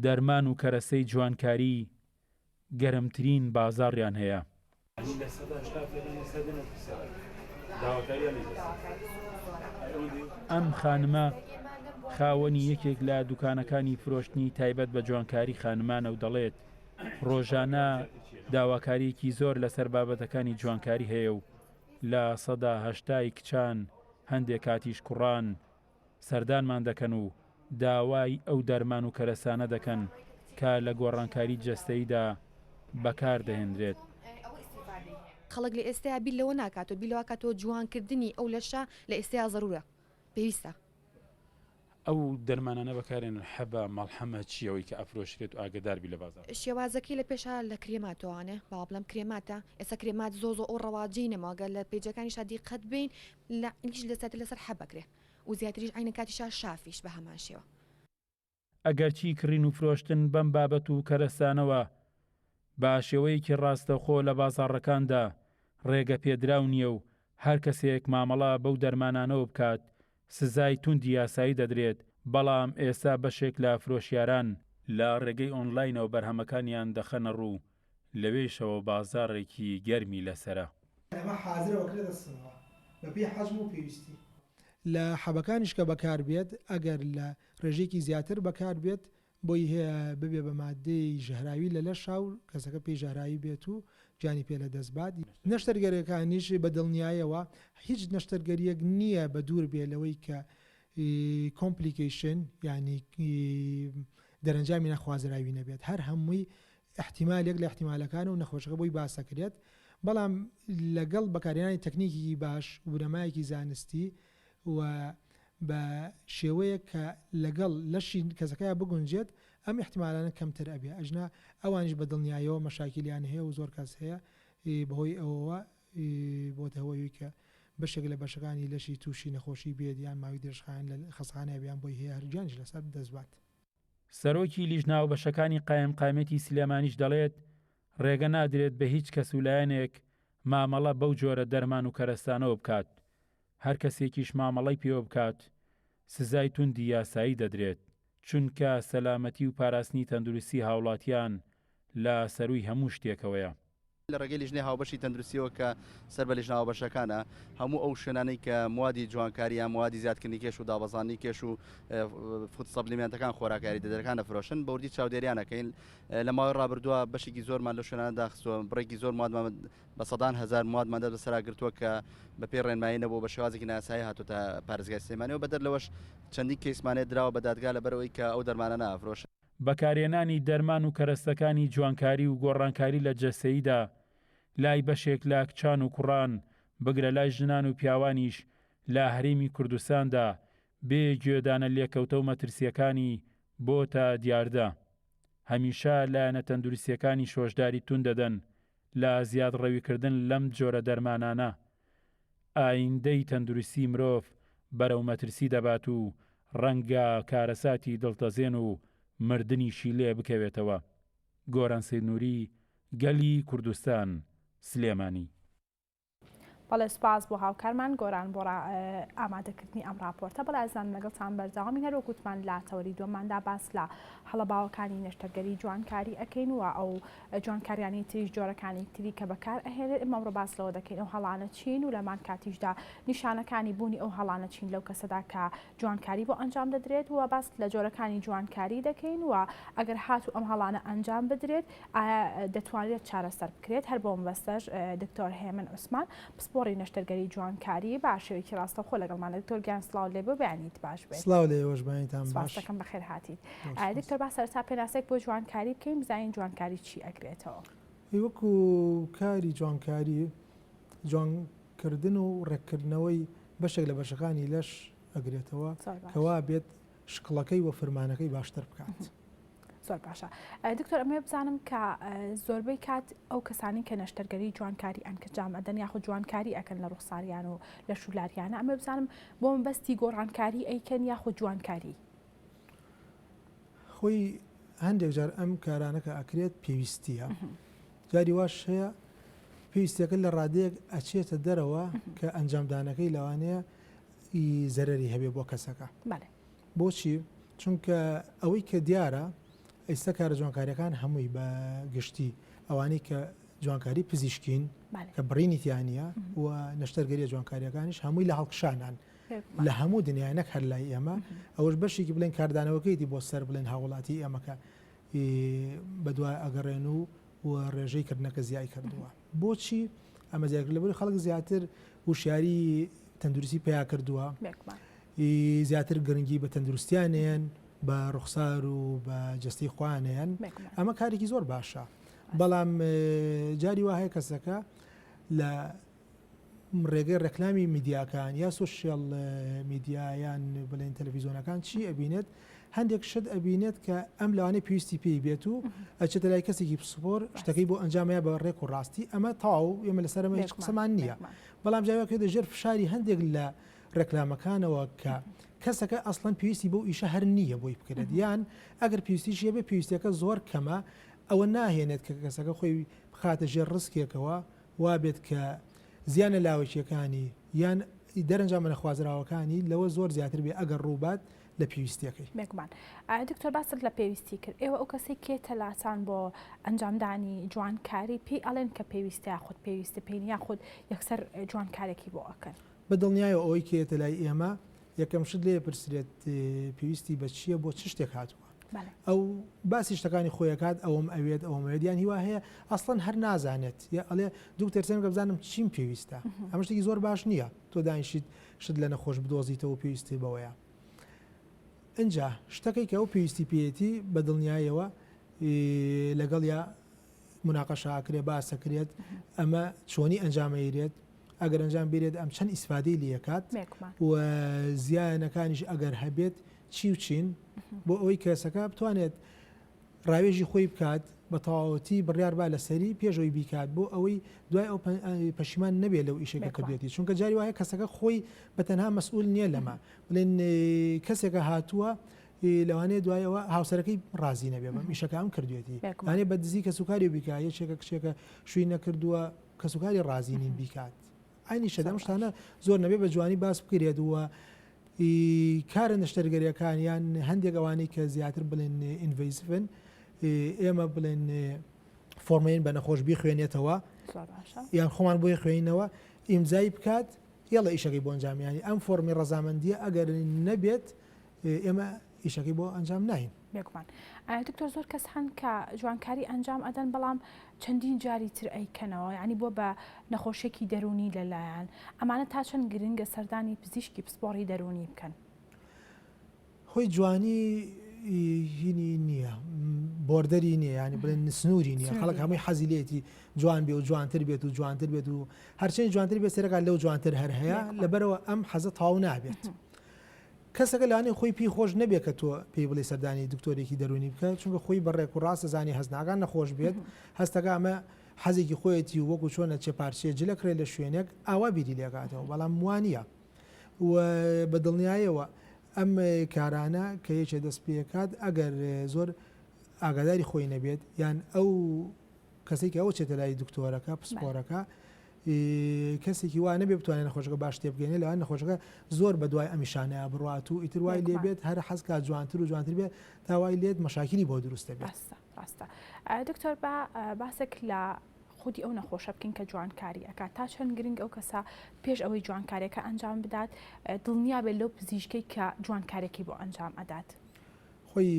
[SPEAKER 5] دەرمان و کەرەسەی جوانکاری گەرمترین بازاڕیان هەیە. ئەم خانمە خاوەنی یەکێک لە دوکانەکانی فرۆشتنی تایبەت بە جوانکاری خانمانە و دەڵێت، ڕۆژانە داواکارییەکی زۆر لەسەر بابەتەکانی جوانکاری هەیە و 80% ی کچان هەندێک کاتیش کوڕان سەردانمان دەکەن و داوای ئەو دەرمان و کەرەسانە دەکەن کە لە گۆڕانکاری جەستەییدا بەکار دەهێنرێت.
[SPEAKER 6] خەڵک لە ئێستایا بیر لەوە ناکاتەوە، بیر لەوە کاتەوە جوانکردنی ئەو لەشە لە ئێستایا زەرورە، پێویستە.
[SPEAKER 5] ئەو دەرمانانە بەکارێنن حەبە، مەڵحەمە چیە ئەوەی کە ئەفرۆشرێت و ئاگەدار بی لە بازاڕ.
[SPEAKER 6] شێوازەکەی لە پێشا لە کرێماتەوانێ با بڵێم کرێماتە ئێستا کرێمات زۆر زۆر ئەو ڕەواجەی نەماوە گەر لە پەیجەکانیشا دیقەت بەین لە ئینگلیش لە زیاتر لەسەر حەب ئەکرێ و زیاتریش عەینە کاتیشا شافیش بە هەمان شێوە.
[SPEAKER 5] ئەگەرچی کڕین و فرۆشتن بەم بابەت و کەرەستانەوە بە شێوەیەکی ڕاستەوخۆ لە بازاڕەکاندا ڕێگەپێدراو نییە و هەر کەسێک مامەڵە بەو دەرمانانەوە بکات سزای توندی یاسایی دەدرێت، بەڵام ئێستا بەشێک لە فرۆشیاران لە ڕێگەی ئۆنلاینەوە بەرهەمەکانیان دەخەنەڕوو، لەوێیشەوە بازاڕێکی گەرمی لەسەرە.
[SPEAKER 7] ئەمە حازرە ئەکرێتە سنەوە بەپێی حەجم و پێویستی.
[SPEAKER 8] لە حەبەکانیش کە بەکاربێت ئەگەر لە ڕێژەیەکی زیاتر بەکاربێت بۆی هەیە ببێ بە ماددەی ژەهراوی لە لەشا و کەسەکە پێی ژەهراوی بێت و گیانی پێ لە دەست بات. نەشتەرگەریەکانیش بە دڵنیایەوە هیچ نەشتەرگەریەک نییە بە دوور بێ لەوەی کە complication یانی دەرەنجامی نەخوازراوی نەبێت هەر هەمووی ئیحتیمالێک لە ئیحتیمالەکانە و نەخۆشەکە بۆی باسەکرێت بەڵام لەگەڵ بەکارهێنانی تەکنیکێکی باش و بنەمایەکی زانستی و بە شێوەیەک کە لەگەڵ لەشی کەسەکەیا بگونجێت ئەم ئیحتیمالانە کەمتر ئەبێ ئەژنا ئەوانیش بە دڵنیایەوە مەشاکیلیان هەیە و زۆر کەس هەیە بەهۆی ئەوەوە بۆتە هۆی کە بەشێک لە بەشەکانی لەشی تووشی نەخۆشی بێت یان ماوەی درێژخایەن لە خەستەخانەیا بێ یان بۆی هەیە هەر گیانیش لەسەر دەست بات.
[SPEAKER 5] سەرۆکی لیژنە هاوبەشەکانی قایمقامیەتی سلێمانیش دەڵێت، ڕێگە نادرێت بە هیچ کەس و لایەنێک مامەڵە بەو جۆرە دەرمان و کەرەستانەوە بکات، هەر کەسێکیش مامەڵەی پێوە بکات سزای توندی یاسایی دەدرێت. چونکە سەلامەتی و پاراستنی تەندروستی هاوڵاتیان لە سەرووی هەموو شتێکەوەیە.
[SPEAKER 9] لە ڕێگەی لیژنەی هاوبەشی تەندروستیەوە کە سەر بە لیژنە هاوبەشەکانە، هەموو ئەو شوێنانەی کە موادی جوانکاری یان موادی زیادکردنی کێش و دابەزاندنی کێش و food supplement ەکان خۆراکە یاریدەدەرەکان دەفرۆشن بە وردی چاودێریان ئەکەین. لە ماوەی ڕابردووە بەشێکی زۆرمان لەو شوێنانە داخستووە، بڕێکی زۆر موادمان بە سەدان هەزار موادمان دەست بەسەرا گرتووە کە بەپێی ڕێنمایی نەبووە بە شێوازێکی نایاسایی هاتۆتە پارێزگای سلێمانی و بەدەر لەوەش چەندین کەیسمان هەیە دراوە بە دادگا لەبەرئەوەی کە ئەو دەرمانە نافرۆشن.
[SPEAKER 5] بەکارهێنانی دەرمان و کەرەستەکانی جوانکاری و گۆڕانکاری لە جەستەییدا لای بەشێک لە کچان و کوڕان، بگرە لای ژنان و پیاوانیش لە هەرێمی کوردستاندا بێ گوێدانە لێکەوتە و مەترسییەکانی بۆتە دیاردە. هەمیشە لایەنە تەندروستییەکانیش هۆشداری توند دەدەن لە زیادڕەویکردن لەم جۆرە دەرمانانە ئایندەی تەندروستی مرۆڤ بەرەو مەترسی دەبات و ڕەنگە کارەساتی دڵتەزێن و مردنیشی لێ بکەوێتەوە. گۆران سەیدنوری، گەلی کوردستان، سلێمانی.
[SPEAKER 1] بەڵێ سوپاس بۆ هاوکارمان گۆران بۆ ئامادەکردنی ئەم راپۆرتە. بەڵێ ئازیزانم لەگەڵتان بەردەوامین هەر وەک وتمان لە تەوەری دووەماندا باس لە هەڵە باوەکانی نەشتەرگەری جوانکاری ئەکەین و ئەو جوانکاریانی تریش جۆرەکانی تری کە بەکار ئەهێنێت ئێمە ئەمڕۆ باس لەوە دەکەین ئەو هەڵانە چین و لەمان کاتیشدا نیشانەکانی بوونی ئەو هەڵانە چین لەو کەسەدا کە جوانکاری بۆ ئەنجام دەدرێت و باس لە جۆرەکانی جوانکاری دەکەین و ئەگەر هاتوو ئەم هەڵانە ئەنجام بدرێت ئایا دەتوانرێت چارەسەر بکرێت هەر بۆ مەبەستەش دکتۆر هێمن عوسمان پسپۆڕی نەشتەرگەری جوانکاری بە شێوەیەکی ڕاستەوخۆ لەگەڵمانە دکتۆر گیان سڵاو لێ بێ بەیانیت باش بێت.
[SPEAKER 7] سڵاو لە ئێوەش بەیانیتان باش.
[SPEAKER 1] سپاس دەکەم بەخێر هاتیت. دکتۆر با سەرەتا پێناسەیەک بۆ جوانکاری بکەین بزانین جوانکاری چی ئەگرێتەوە؟
[SPEAKER 7] وەکو کاری جوانکاری جوانکردن و ڕێککردنەوەی بەشێک لە بەشەکانی لەش ئەگرێتەوە کە وا بێت شکڵەکەی و فرمانەکەی باشتر بکات.
[SPEAKER 1] زۆر باشە دکتۆر ئەمەوێ بزانم کە زۆربەی کات ئەو کەسانی کە نەشتەرگەری جوانکاری ئەنکجام ئەدەن یاخود جوانکاری ئەکەن لە ڕوخساریان و لە شولاریانە ئەمە بزانم بۆ مەبەستی گۆڕانکاری ئەیکەن یاخود جوانکاری؟
[SPEAKER 7] خۆی هەندێک جار ئەم کارانە کە ئەکرێت پێویستیە جاری واش هەیە پێویستەکە لە ڕادەیەک ئەچێتە دەرەوە کە ئەنجامدانەکەی لەوانەیە زەرەری هەبێ بۆ کەسەکە بۆچی؟ چونکە ئەوەی کە دیارە ئیستا کارە جوانکاریەکان هەمووی بە گشتی ئەوانەی کە جوانکاری پزیشکین کە بڕینی تیانە و نەشتەرگەریە جوانکاریەکانیش هەمووی لە هەڵکشانان لە هەموو دنیای نەک هەر لای ئێمە ئەوەش بەشێکی بڵێن کاردانەوەکەیتی بۆ سەر بڵێن هاوڵاتی ئێمەکە بەدوای ئەگەڕێن و و ڕێژەی کردنەکە زیای کردووە بۆچی ئەمە زیاد لەبەر خەڵک زیاتر وشیاری تەندروستی پیا کردووە زیاتر گرنگی بە تەندروستیان ئەیەن، بە ڕوخسار و بە جەستەی خۆیان ئەیەن، ئەمە کارێکی زۆر باشە، بەڵام جاری وا هەیە کەسەکە لە ڕێگەی ڕێکلامی میدیاکان یا social media یان بڵێن تەلەفیزۆنەکان چی ئەبینێت هەندێک شت ئەبینێت کە ئەم لەوانەیە پێویستی پێی بێت و ئەچێتە لای کەسێکی پسپۆر شتەکەی بۆ ئەنجامەیە بە ڕێک و ڕاستی ئەمە تەواو ئێمە لەسەر ئەمە هیچ قسەمان نییە بەڵام جاوەکە ژێر فشاری هەندێک لە ڕێکلامەکانەوە کە کەسەکە ئەسڵەن پێویستی بەو ئیشە هەر نییە بۆی بکرێت یان ئەگەر پێویستیشی هەبێت پێویستیەکە زۆر کەمە ئەوە ناهێنێت کە کەسەکە خۆی بخاتە ژێر ڕسکێکەوە وابێت کە زیانە لاوەکیەکانی یان دەرەنجامە نەخوازراوەکانی لەوە زۆر زیاتر بێ ئەگەر ڕووبات لە پێویستیەکەی.
[SPEAKER 1] بێگومان. دکتۆر باست لە پێویستی کرد ئێوە ئەو کەسەی کێتە لاتان بۆ ئەنجامدانی جوانکاری پێی ئەڵێن کە پێویستە یاخود پێویستە پێی نیە یاخود یەکسەر جوانکارێکی بۆ ئەکەن؟
[SPEAKER 7] بە دڵنیایەوە ئەوەی کە یەتە لای ئێمە یەکەم شت لێ پرسرێت پێویستی بە چییە بۆ چ شتێک هاتووە ئەو باسی شتەکانی خۆی ئەکات ئەوەم ئەوێت ئەوەم ئەوێت یان هیوا هەیە ئەسڵەن هەر نازانێت یا ئەڵێ دکتۆر سێنکە بزانم چیم پێویستە ئەمە شتێکی زۆر باش نییە تۆ دانیشیت شت لە نەخۆش بدۆزیتەوە پێویستی بەوەیە ئینجا شتەکەی کە ئەو پێویستی پێیەتی بە دڵنیایەوە لەگەڵ یا مناقەشە ئەکرێ باس ئەکرێت ئەمە چۆنی ئەنجام ئەیرێت ئەگەر ئەنجام بیرێت ئەم چەند ئیسفادەی لەکات و زیانەکانیش ئەگەر هەبێت چی و چین بۆ ئەوەی کەسەکە بتوانێت ڕاوێژی خۆی بکات بە تەواوەتی بڕیار با لەسەری پێشەوەی بیکات بۆ ئەوەی دوای ئەو پەشیمان نەبێت لەو ئیشێکە کردێتی چونکە جاری وایە کەسەکە خۆی بە تەنها مەسئول نییە لەمە بڵێن کەسێکە هاتووە لەوانەیە دوای ئەوە هاوسەرەکەی ڕازی نەبێ بەم ئیشەکە ئەم کردوێتی لەوانەیە بە دزی کەسوکاری بیکا یەکێکە کچێکە شووی نەکردووە کەسوکاری ڕازی نین بیکات عینی شت ئەم شتانە زۆر نەبێ بە جوانی باس بکرێت و. کارە نەشتەرگەریەکان یان هەندێک ئەوانەی کە زیاتر بڵێن invasive ن ئێمە بڵێن فۆرمین بە نەخۆش بیخوێنێتەوە یان خۆمان بۆی خوێنەوە ئیمزای بکات یاڵە ئیشەکەی بۆ ئەنجام ینی ئەم فۆرمی ڕەزامەندیە ئەگەر نەبێت ئێمە ئیشەکەی بۆ ئەنجام ناین.
[SPEAKER 1] بێگومان دکتۆر زۆر کەس هەن کە جوانکاری ئەنجام ئەدەن بەڵام چەندین جاری تر ئەیکەنەوە یعنی بۆ بە نەخۆشیێکی دەرونی لەلایەن ئەمانە تا چەند گرنگە سەردانی پزیشکی پسپۆڕی دەرونی بکەن؟
[SPEAKER 7] خۆی جوانی هینی نییە border ی نییە ینی بڵێن سنووری نییە خەڵک هەمووی حەزی لێتی جوان بێ و جوانتر بێت و جوانتر بێت و هەرچەند جوانتر بێت سەرەکات لەو جوانتر هەر هەیە لەبەرەوە ئەم حەزە تاو نابێت. کەسەکە لەوانەیە خۆی پێی خۆش نەبێت کە تۆ پێی بڵێی سەردانی دکتۆرێکی دەروونی بکە، چونکە خۆی بە ڕێک و ڕاست ئەزانێ هەست ناکات نەخۆش بێت، هەستەکا ئەمە حەزێکی خۆیەتی و وەکو چۆن ئەچێ پارچەیە جل ئەکڕێ لە شوێنێک ئاوا بیری لێکاتەوە، بەڵام وانییە و بە دڵنیایەوە ئەم کارانە کە یەکێ دەست پێکات ئەگەر زۆر ئاگاداری خۆی نەبێت یان ئەو کەسێک کە ئەوە چێتە لای دکتۆرەکە پسپۆرەکە کەسێکی وا نەبێ بتوانێت نەخۆشەکە باش تێبگەێنێ لەوان نەخۆشەکە زۆر بە دوای ئەمیشانەیە بڕات و ئیتر وای لێبێت هەر حەزکا جوانتر و جوانتر بێت تا وای لێت مەشاکلی بۆ دروستە بێت
[SPEAKER 1] ڕاستە دکتۆر با باسێک لە خودی ئەو نەخۆشە بکەین کە جوانکاری ئەکات تا چەند گرنگ ئەو کەسە پێش ئەوەی جوانکاریەکە ئەنجام بدات دڵنیا بێت لەو پزیشکەی کە جوانکارێکی بۆ ئەنجام ئەدات.
[SPEAKER 7] خۆی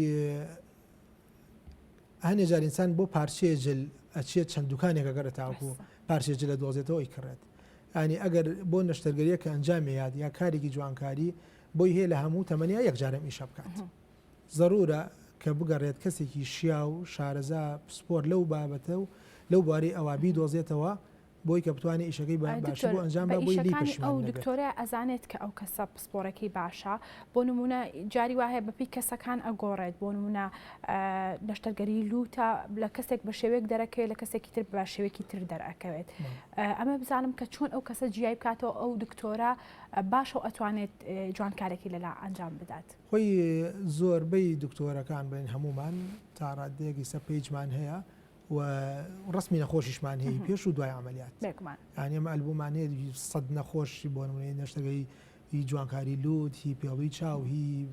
[SPEAKER 7] هەنێ جار ئینسان بۆ پارچەیە جل ئەچێت چەند دوکانێک ئەگەڕێت تاوەکو پارچەیە جلە دۆزێتەوە ئەیکڕێت ینی ئەگەر بۆ نەشتەرگەریە کە ئەنجامی یاد یا کارێکی جوانکاری بۆی هەیە لە هەموو تەمەنیا یەک جارم ئیشە بکات زەرورە کە بگەڕێت کەسێکی شیا و شارەزا پسپۆر لەو بابەتە و لەو بوارەی ئەوە بیدۆزێتەوە بۆی کە بتوانێت ئیشەکەی بە باشی
[SPEAKER 1] بۆ ئەنجام با بۆی لێی پەشیمان ئەو دکتۆرە ئەزانێت کە ئەو کەسە پسپۆڕەکەی باشە بۆ نمونە جاری وا هەیە بەپی کەسەکان ئەگۆڕێت بۆ نمونە نەشتەرگەری لوتە لە کەسێک بە شێوەیەک دەرەکەوێت لە کەسێکی تر بە شێوەیەکی تر دەرئەکەوێت ئەمە بزانم کە چۆن ئەو کەسە جیای بکاتەوە ئەو دکتۆرە باشە و ئەتوانێت جوانکارێکی لەلا ئەنجام بدات.
[SPEAKER 7] خۆی زۆربەی دکتۆرەکان بڵێن هەموومان تا ڕادەیەک ئیستا page مان هەیە و ڕەسمی نەخۆشیشمان هەیە پێش و دوای عملیات یانی ئەمە ئەلبومان هەیە سەد نەخۆش بۆ نمونەی نەشتەگەی هی جوانکاری لوت هی پێڵوی چاو هی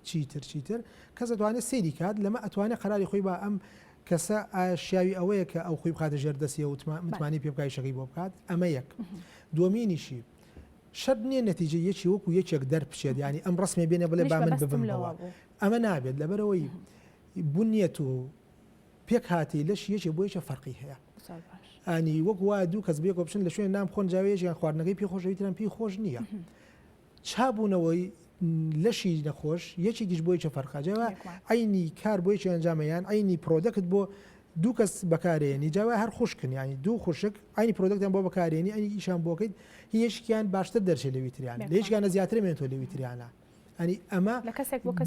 [SPEAKER 7] چیتر چیتر کەس ئەتوانێت سەیری کات لەمە ئەتوانێت قەراری خۆی با ئەم کەسە ئایا شیاوی ئەوەیە کە ئەو خۆی بخاتە ژێر دەستیەوە متمانەی پێ بکات ئیشەکەی بۆ بکات ئەمە یەک دووەمینیشی شەرت نییە نەتیجە یەکی وەکو یەکێک دەربچێت یانی ئەم ڕسمێ بێنێ بڵێ با من ببم بەوە ئەمە نابێت لەبەرەوەی بنیەت و پێکهاتەی لەشی یەکێ بۆ یەکێ فەرقی هەیە ئانی وەک وایە دوو کەس بێکەوە بچن لە شوێن نان بخۆن جاوێ یەکیان خواردنەکەی پێ خۆشە ئەوی تریان پێی خۆش نییە چابوونەوەی لەشی نەخۆش یەکێکیش بۆ یەکێ فەرقە جاوە عینی کار بۆ یەکێ ئەنجامە یان عینی product بۆ دوو کەس بەکارێنی جاوە هەر خوشکن ینی دوو خوشک عینی product یان بۆ بەکارێنی ئەنی ئیشان بۆکەیت هی یەکیان باشتر دەرچێت لەوی تریان لە یەکیانە زیاتر مێنێتەوە لەوی تریانە ئەنی ئەمە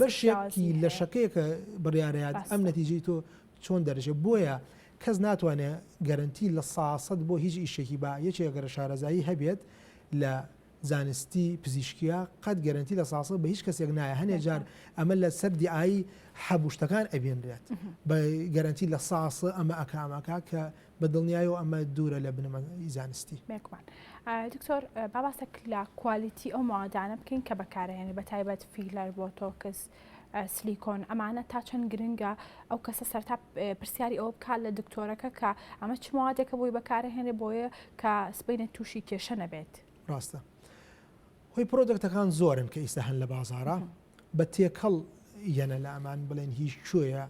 [SPEAKER 7] بەشێکی لەشەکەیە کە بڕیارەیات ئەم نەتیجەی تۆ چۆن دەرەچێت بۆیە کەس ناتوانێت گەرنتی لە ساسەد بۆ هیچ ئیشێکی با یەکێک گەرە شارەزایی هەبێت لە زانستی پزیشکیە قەت گەرنتی لە ساسە بە هیچ کەسێک نایە هەنێ جار ئەمە لە سەر دیعایی حەبوو شتەکان ئەبینرێت بە گەرنتی لە ساسە ئەمە ئەکامەکە کە بە دڵنیایەوە ئەمە دوورە لە بنەمای زانستی.
[SPEAKER 1] بێگومان. دکتۆر با باسێک لە quality ئەو مەوادانە بکەین کە بەکارهێنێ بە تایبەت فیلەر، بۆتۆکس، سلیکۆن ئەمانە تا چەند گرنگە ئەو کەسە سەرتا پرسیاری ئەوە بکات لە دکتۆرەکە کە ئەمە چ مەوادێکە بۆی بەکارهێنێ بۆیە کە سبەینێ تووشی کێشە نەبێت.
[SPEAKER 7] ڕاستە. هۆی product ەکان زۆرن کە ئیستا هەن لە بازاڕا بە تێکەڵ یەنە لە ئەمان بڵێن هیچ کوێیە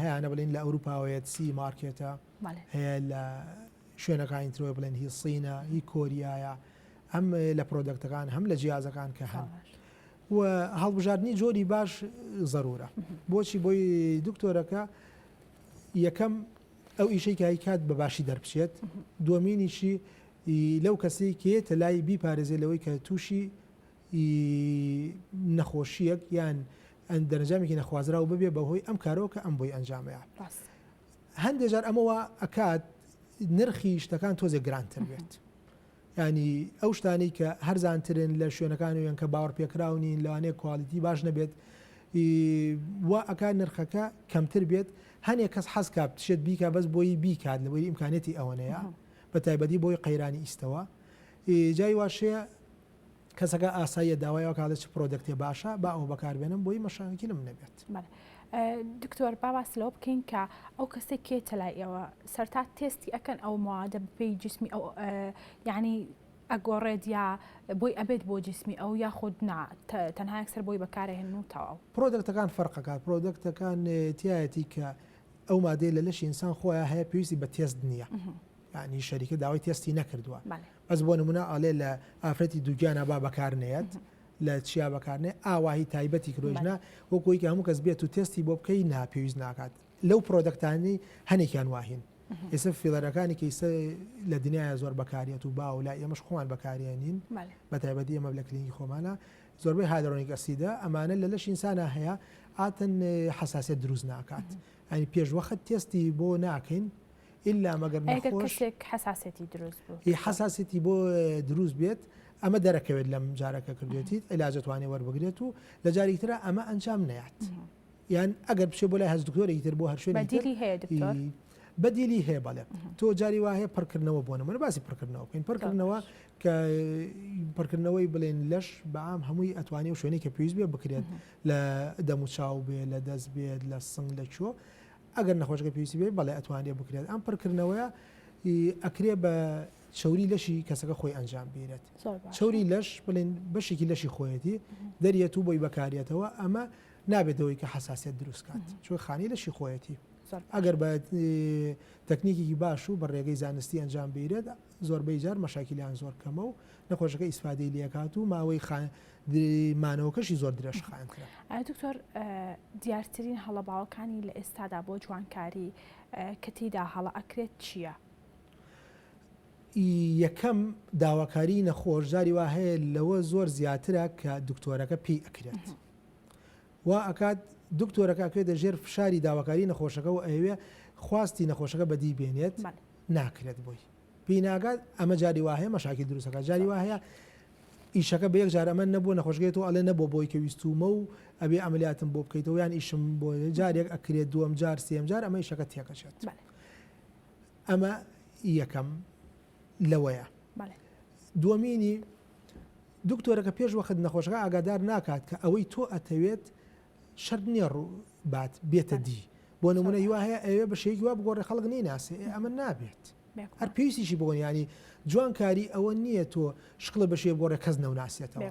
[SPEAKER 7] هەیانە بڵێن لە ئەوروپاوەیەت سی مارکێتە هەیە لە شوێنەکانی ترەوە بڵێن هی سینە هی کۆریایە هەم لە product ەکان هەم لە جیازەکان کە هەن و هەڵبژاردننی جۆری باش زەرورە بۆچی بۆی دکتۆرەکە یەکەم ئەو ئیشەی کە کات بە باشی دەربچێت دووەمینیشی لەو کەسەی کێتە لای بیپارێزێ لەوەی کە تووشی نەخۆشییەک یان دەرەنجامێکی نەخوازراو ببێ بەهۆی ئەم کارەوە کە ئەم بۆی ئەنجامەیە. هەندێک جار ئەمە وا ئەکات نرخی شتەکان تۆزێک گرانتر بێت. ینی ئەو شتانەی کە هەرزانترن لە شوێنەکان و یان کە باوەڕ پێکراو نین لەوانەیە quality باش نەبێت وا ئەکات نرخەکە کەمتر بێت هەنێک کەس حەز کا بچێت بیکا بەس بۆی بیکات لەبەری ئیمکانیەتی ئەوەنەیە بە تایبەتی بۆی قەیرانی ئیستەوە جای واشەیە. کەسەکە ئاساییە داوای ئەوە کات چ product ێ باشە با ئەوە بەکاربێنم بۆی مەشاکیلم نەبێت.
[SPEAKER 1] دکتۆر با باس لەوە بکەین کە ئەو کەسێک کێتە لای ئێوە سەرتا تێستی ئەکەن ئەو موادە بپێی جسمی ئەو یعنی ئەگۆڕێت یا بۆی ئەبێت بۆ جسمی ئەو یاخود نا تەنها یەکسەر بۆی بەکارەهێنن و تەواو.
[SPEAKER 7] product ەکان فەرقەکات product ەکان تیایەتی کە ئەو مادەیە لە لەشی ئینسان خۆیان هەیە پێویستی بە تێست نییە یعنی شەریکە داوای تێستی نەکردووە بەس بۆ نمونە ئەڵێ لە ئافرەتی دووگیانە با بەکار نێت لە چیا بەکارنێ ئاواهی تایبەتی کرۆژنا وەکۆی کە هەموو کەس بێت و تێستی بۆ بکەی نا پێویست ناکات لەو product انەی هەنێکیان واهین ئێستا filler ەکانی کە ئیستا لە دنیاە زۆر بەکاریەت و باو لای ئێمەش خۆمان بەکارێنین بە تایبەتی ئێمە لە کلینیکی خۆمانە زۆربەی hyaluronic acid ە ئەمانە لە لەش ئینسانە هەیە ئاتن حساسیت دروست ناکات ئەنی پێش وەخت تێستی بۆ ناکەین ئللا مەگەر نەخۆش
[SPEAKER 1] کەسێک حساسیەتی دروست بوو
[SPEAKER 7] حساسیەتی بۆ دروست بێت ئەمە دەرەکەوێت لەم جارەکە کردێتیت عیلاجەتوانێ وەربگرێت و لە جارێکترا ئەمە ئەنجام نەیات. یان ئەگەر بچێ بۆ لای هەست دکتۆرێکی تر بۆ هەر شوێنێکی تر
[SPEAKER 1] بەدیلی هەیە دکتۆر؟
[SPEAKER 7] بەدیلی هەیە بەڵێ تۆ جاری وا هەیە پڕکردنەوە بۆ نمونە باسی پڕکردنەوە بکەین پڕکردنەوە کە پڕکردنەوەی بڵێن لەش بەعام هەمووی ئەتوانێ و شوێنێک کە پێویست بێ بکرێت لە دەم و چاو بێ لە دەست بێت لە سنگ لە کوێ ئەگەر نەخۆشەکە پێویستی بێ بەڵێ ئەتوانێ بکرێت ئەم پڕکردنەوەیە ئەکرێ بە چەوری لەشی کەسەکە خۆی ئەنجام بیرێت چەوری لەش بڵێن بەشێکی لەشی خۆیەتی دەریەت و بۆی بەکارێتەوە ئەمە نابێت ئەوەی کە حەساسیەت دروست کات چونکە خانەی لەشی خۆیەتی ئەگەر بە تەکنیکێکی باش و بە ڕێگەی زانستی ئەنجام بیرێت زۆربەی جار مەشاکیلیان زۆر کەمە و نەخۆشەکە ئیسفادەی لێکات و ماوەی مانەوەکەشی زۆر درێژخایەنترە.
[SPEAKER 1] دکتۆر دیارترین هەڵە باوەکانی لە ئێستادا بۆ جوانکاری کە تێیدا هەڵە ئەکرێت چییە؟
[SPEAKER 7] یەکەم داواکاری نەخۆش جاری وا هەیە لەوە زۆر زیاترە کە دکتۆرەکە پێی ئەکرێت. وا ئەکات دکتۆرەکە ئەکەوێتە ژێر فشاری داواکاری نەخۆشەکە و ئەیەوێ خواستی نەخۆشەکە بەدی بێنێت ناکرێت بۆی پێی ناگات ئەمە جاری وا هەیە مەشاکیل دروست ئەکات جاری وا هەیە ئیشەکە بە یەک جار ئەمە نەبووە نەخۆشەکەی تۆ ئەڵێ نەبووە بۆی کە ویستومە و ئەبێ عەمەلیاتم بۆ بکەیتەوە یان ئیشم بۆ جارێک ئەکرێت دووەم جار سێم جار ئەمە ئیشەکە تێکەچێت ئەمە یەکەم لەوەیە دووەمینی دکتۆرەکە پێش وەخت نەخۆشەکە ئاگادار ناکات کە ئەوەی تۆ ئەتەوێت شەرت نییە ڕوو بات بێتە دی بۆ نمونە هیوا هەیە ئەوێ بە شێوەیەکی وا بگۆڕێ خەڵک نەیناسێ ئێ ئەمە نابێت هەر پێویستیشی بۆ ینی جوانکاری ئەوە نییە تۆ شکڵە بە شێ بگۆڕێ کەس نەوناسێتەوە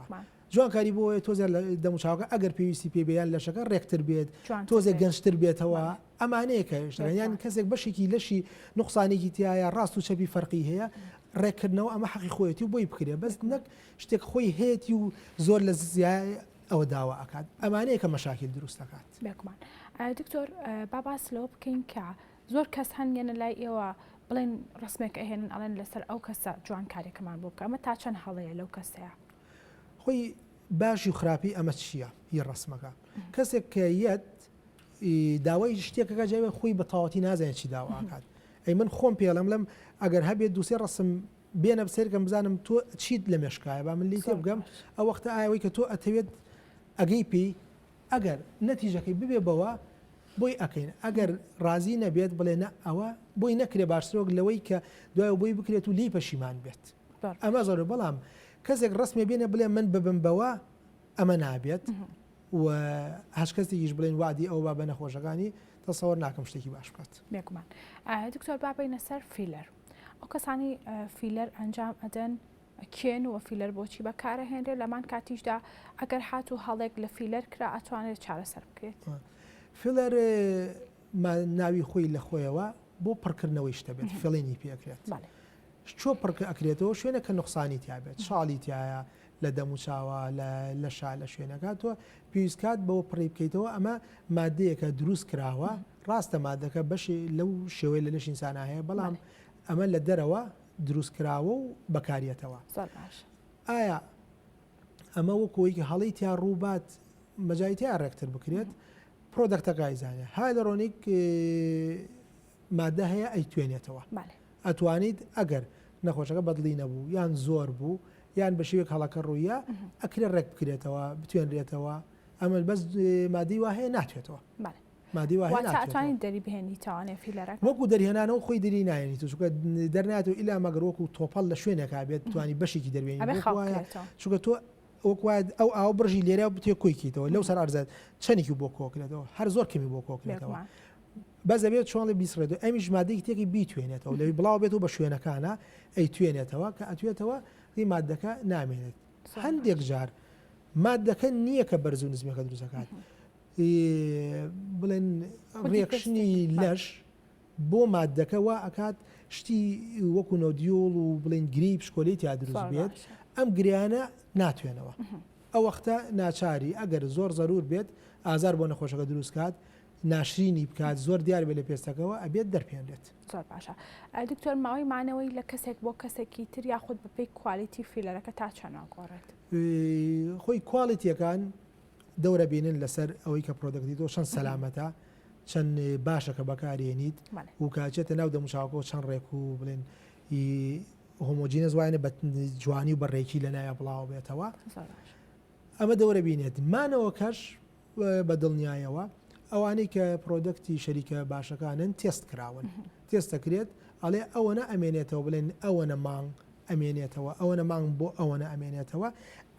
[SPEAKER 7] جوانکاری بۆ تۆزێ لە دەموچاوەکە ئەگەر پێویستی پێ بێ یان لەشەکە ڕێکتر بێت تۆزێک گەنجتر بێتەوە ئەمانەیە کە شتەکان یان کەسێک بەشێکی لەشی نوقسانێکی تایە ڕاست و چەپی فەرقی هەیە ڕێککردنەوە ئەمە حەقی خۆیەتی و بۆی بکرێ بەس نەک شتێک خۆی هەیەتی و زۆر لە زیای ئەوە داوا ئەکات ئەمانەیە کە مەشاکیل دروست دەکات.
[SPEAKER 1] بێگومان دکتۆر با باس لەوە بکەین کە زۆر کەس هەن یەنە لای ئێوە بڵێن ڕسمێک ئەهێنن ئەڵێن لەسەر ئەو کەسە جوانکاریەکەمان بۆ بکە ئەمە تا چەند هەڵەیە لەو کەسەیە؟
[SPEAKER 7] خۆی باشی و خراپی ئەمە چییە هی ڕسمەکە کەسێک کە یەت داوای شتێکەکە جاوێ خۆی بە تەواوەتی نازانێت چی داواکات ئەی من خۆم پێڵم لەم ئەگەر هەبێت دوسێ ڕسم بێنە بسەیرکەم بزانم تۆ چیت لە مێشکایە با من لێی تێبگەم ئەو وەختە ئاوەی کە تۆ ئەتەوێت ئەگەی پێی ئەگەر نەتیجەکەی ببێ بەوە بۆی ئەکەین ئەگەر ڕازی نەبێت بڵێ نە ئەوە بۆی نەکرێ باشترۆک لەوەی کە دوای بۆی بکرێت و لێی پەشیمان بێت ئەمە زۆر بەڵام کەسێک ڕسمێ بێنێ بڵێ من ببم بەوە ئەمە نابێت و هەش کەسێکیش بڵێن وادی ئەو با بە نەخۆشەکانی تەسەوەر ناکەم شتێکی باش بکات.
[SPEAKER 1] بێگومان دکتۆر با بینە سەر فیلەر ئەو کەسانی فیلەر ئەنجام ئەدەن کێن و فیلەر بۆچی بەکارەهێنرێت لەمان کاتیشدا ئەگەر هاتوو هەڵێک لە فیلەر کرا ئەتوانرێت چارەسەر بکرێت؟
[SPEAKER 7] فیلەر ناوی خۆی لە خۆیەوە بۆ پڕکردنەوەی شتە بێت filling ی پێکرێت چۆ پڕکە ئەکرێتەوە شوێنە کە نقصانی تیابێت شاڵی تایە لە دەموچاوە لە لەشا لە شوێنەکە تۆ پێویستکات بەوە پڕی بکەیتەوە ئەمە مادەیەکە دروست کراوە ڕاستە مادەکە بەشی لەو شێوەی لە لەش ئینسانا هەیە بەڵام ئەمە لە دەرەوە دروست کراوە و بەکاریەتەوە
[SPEAKER 1] زۆر باش
[SPEAKER 7] ئایا ئەمە وەکۆی کە هەڵی تیا ڕووبات مەجای تیا ڕێکتر بکرێت product ەکە ئەیزانێ hyaluronic مادە هەیە ئەیتوێنێتەوە ئەتوانیت ئەگەر نەخۆشەکە بەدڵی نەبوو یان زۆر بوو یان بە شێوەیەک هەڵەکە ڕوویە ئەکرێ ڕێک بکرێتەوە بتوێنرێتەوە ئەمە بەس مادەی وا هەیە ناتوێتەوە مادەی وا هەیە ناتوێتەوە
[SPEAKER 1] ئەتوانیت دەری بهێنیتەوانێ فیلەرەکە
[SPEAKER 7] وەکو دەرهێنانەوە خۆی دەری نایەنیت چونکە دەرناتەوە ئیلا مەگەر وەکو تۆپەڵ لە شوێنێکا بێت بتوانی بەشێکی دەربێنی
[SPEAKER 1] ئەبێ خاو بکرێتەوە
[SPEAKER 7] چونکە تۆ. وەک وایە ئەو ئاوە بڕژی لێرە بتێ کۆی کەیتەوە لەو سەر ئەرزە چەندێکی بۆ کۆکرێتەوە هەر زۆر کەمی بۆ کۆکرێتەوە بەس ئەبێت چۆنڵی بیسڕێتەوە ئەمیش مادەیەکی تێکی بیتوێنێتەوە لەوی بڵاو بێتەوە بە شوێنەکانە ئەی توێنێتەوە کە ئەتوێتەوە دی مادەکە نامێنێت هەندێک جار مادەکە نییە کە بەرز و نزمەکە دروستەکات بڵێن reaction ی لەش بۆ ماددەکە وا ئەکات شتی وەکو nodule و بڵێین گرێی پشکۆلەی تیا دروست بێت ئەم گرێیانە ناتوێنەوە ئەو وەختە ناچاری ئەگەر زۆر زەرور بێت ئازار بۆ نەخۆشەکە دروست کات ناشرینی بکات زۆر دیار بێت لە پێستەکەوە ئەبێت دەرپێنرێت.
[SPEAKER 1] زۆر باشە دکتۆر ماوەی مانەوەی لە کەسێک بۆ کەسێکی تر یاخود بەپێی quality filler ەکە تا چەند ئەگۆڕێت؟
[SPEAKER 7] خۆی quality یەکان دەورە بینن لەسەر ئەوەی کە product ی تۆ چەند سەلامەتە چەند باشە کە بەکارێنیت و کاچێتە ناو دەموچاوەکەەوە چەند ڕێک و بڵێن homogeneous وایە بە جوانی و بە ڕێکی لە ناوە بڵاو بێتەوە ئەمە دەورە بینێت مانەوەکەش بە دڵنیایەوە ئەوانەی کە product ی شەریکە باشەکانن تێست کراون تێست دەکرێت ئەڵێ ئەوەنە ئەمێنێتەوە بڵێن ئەوەنە مانگ ئەمێنێتەوە ئەوەنە مانگ بۆ ئەوەنە ئەمێنێتەوە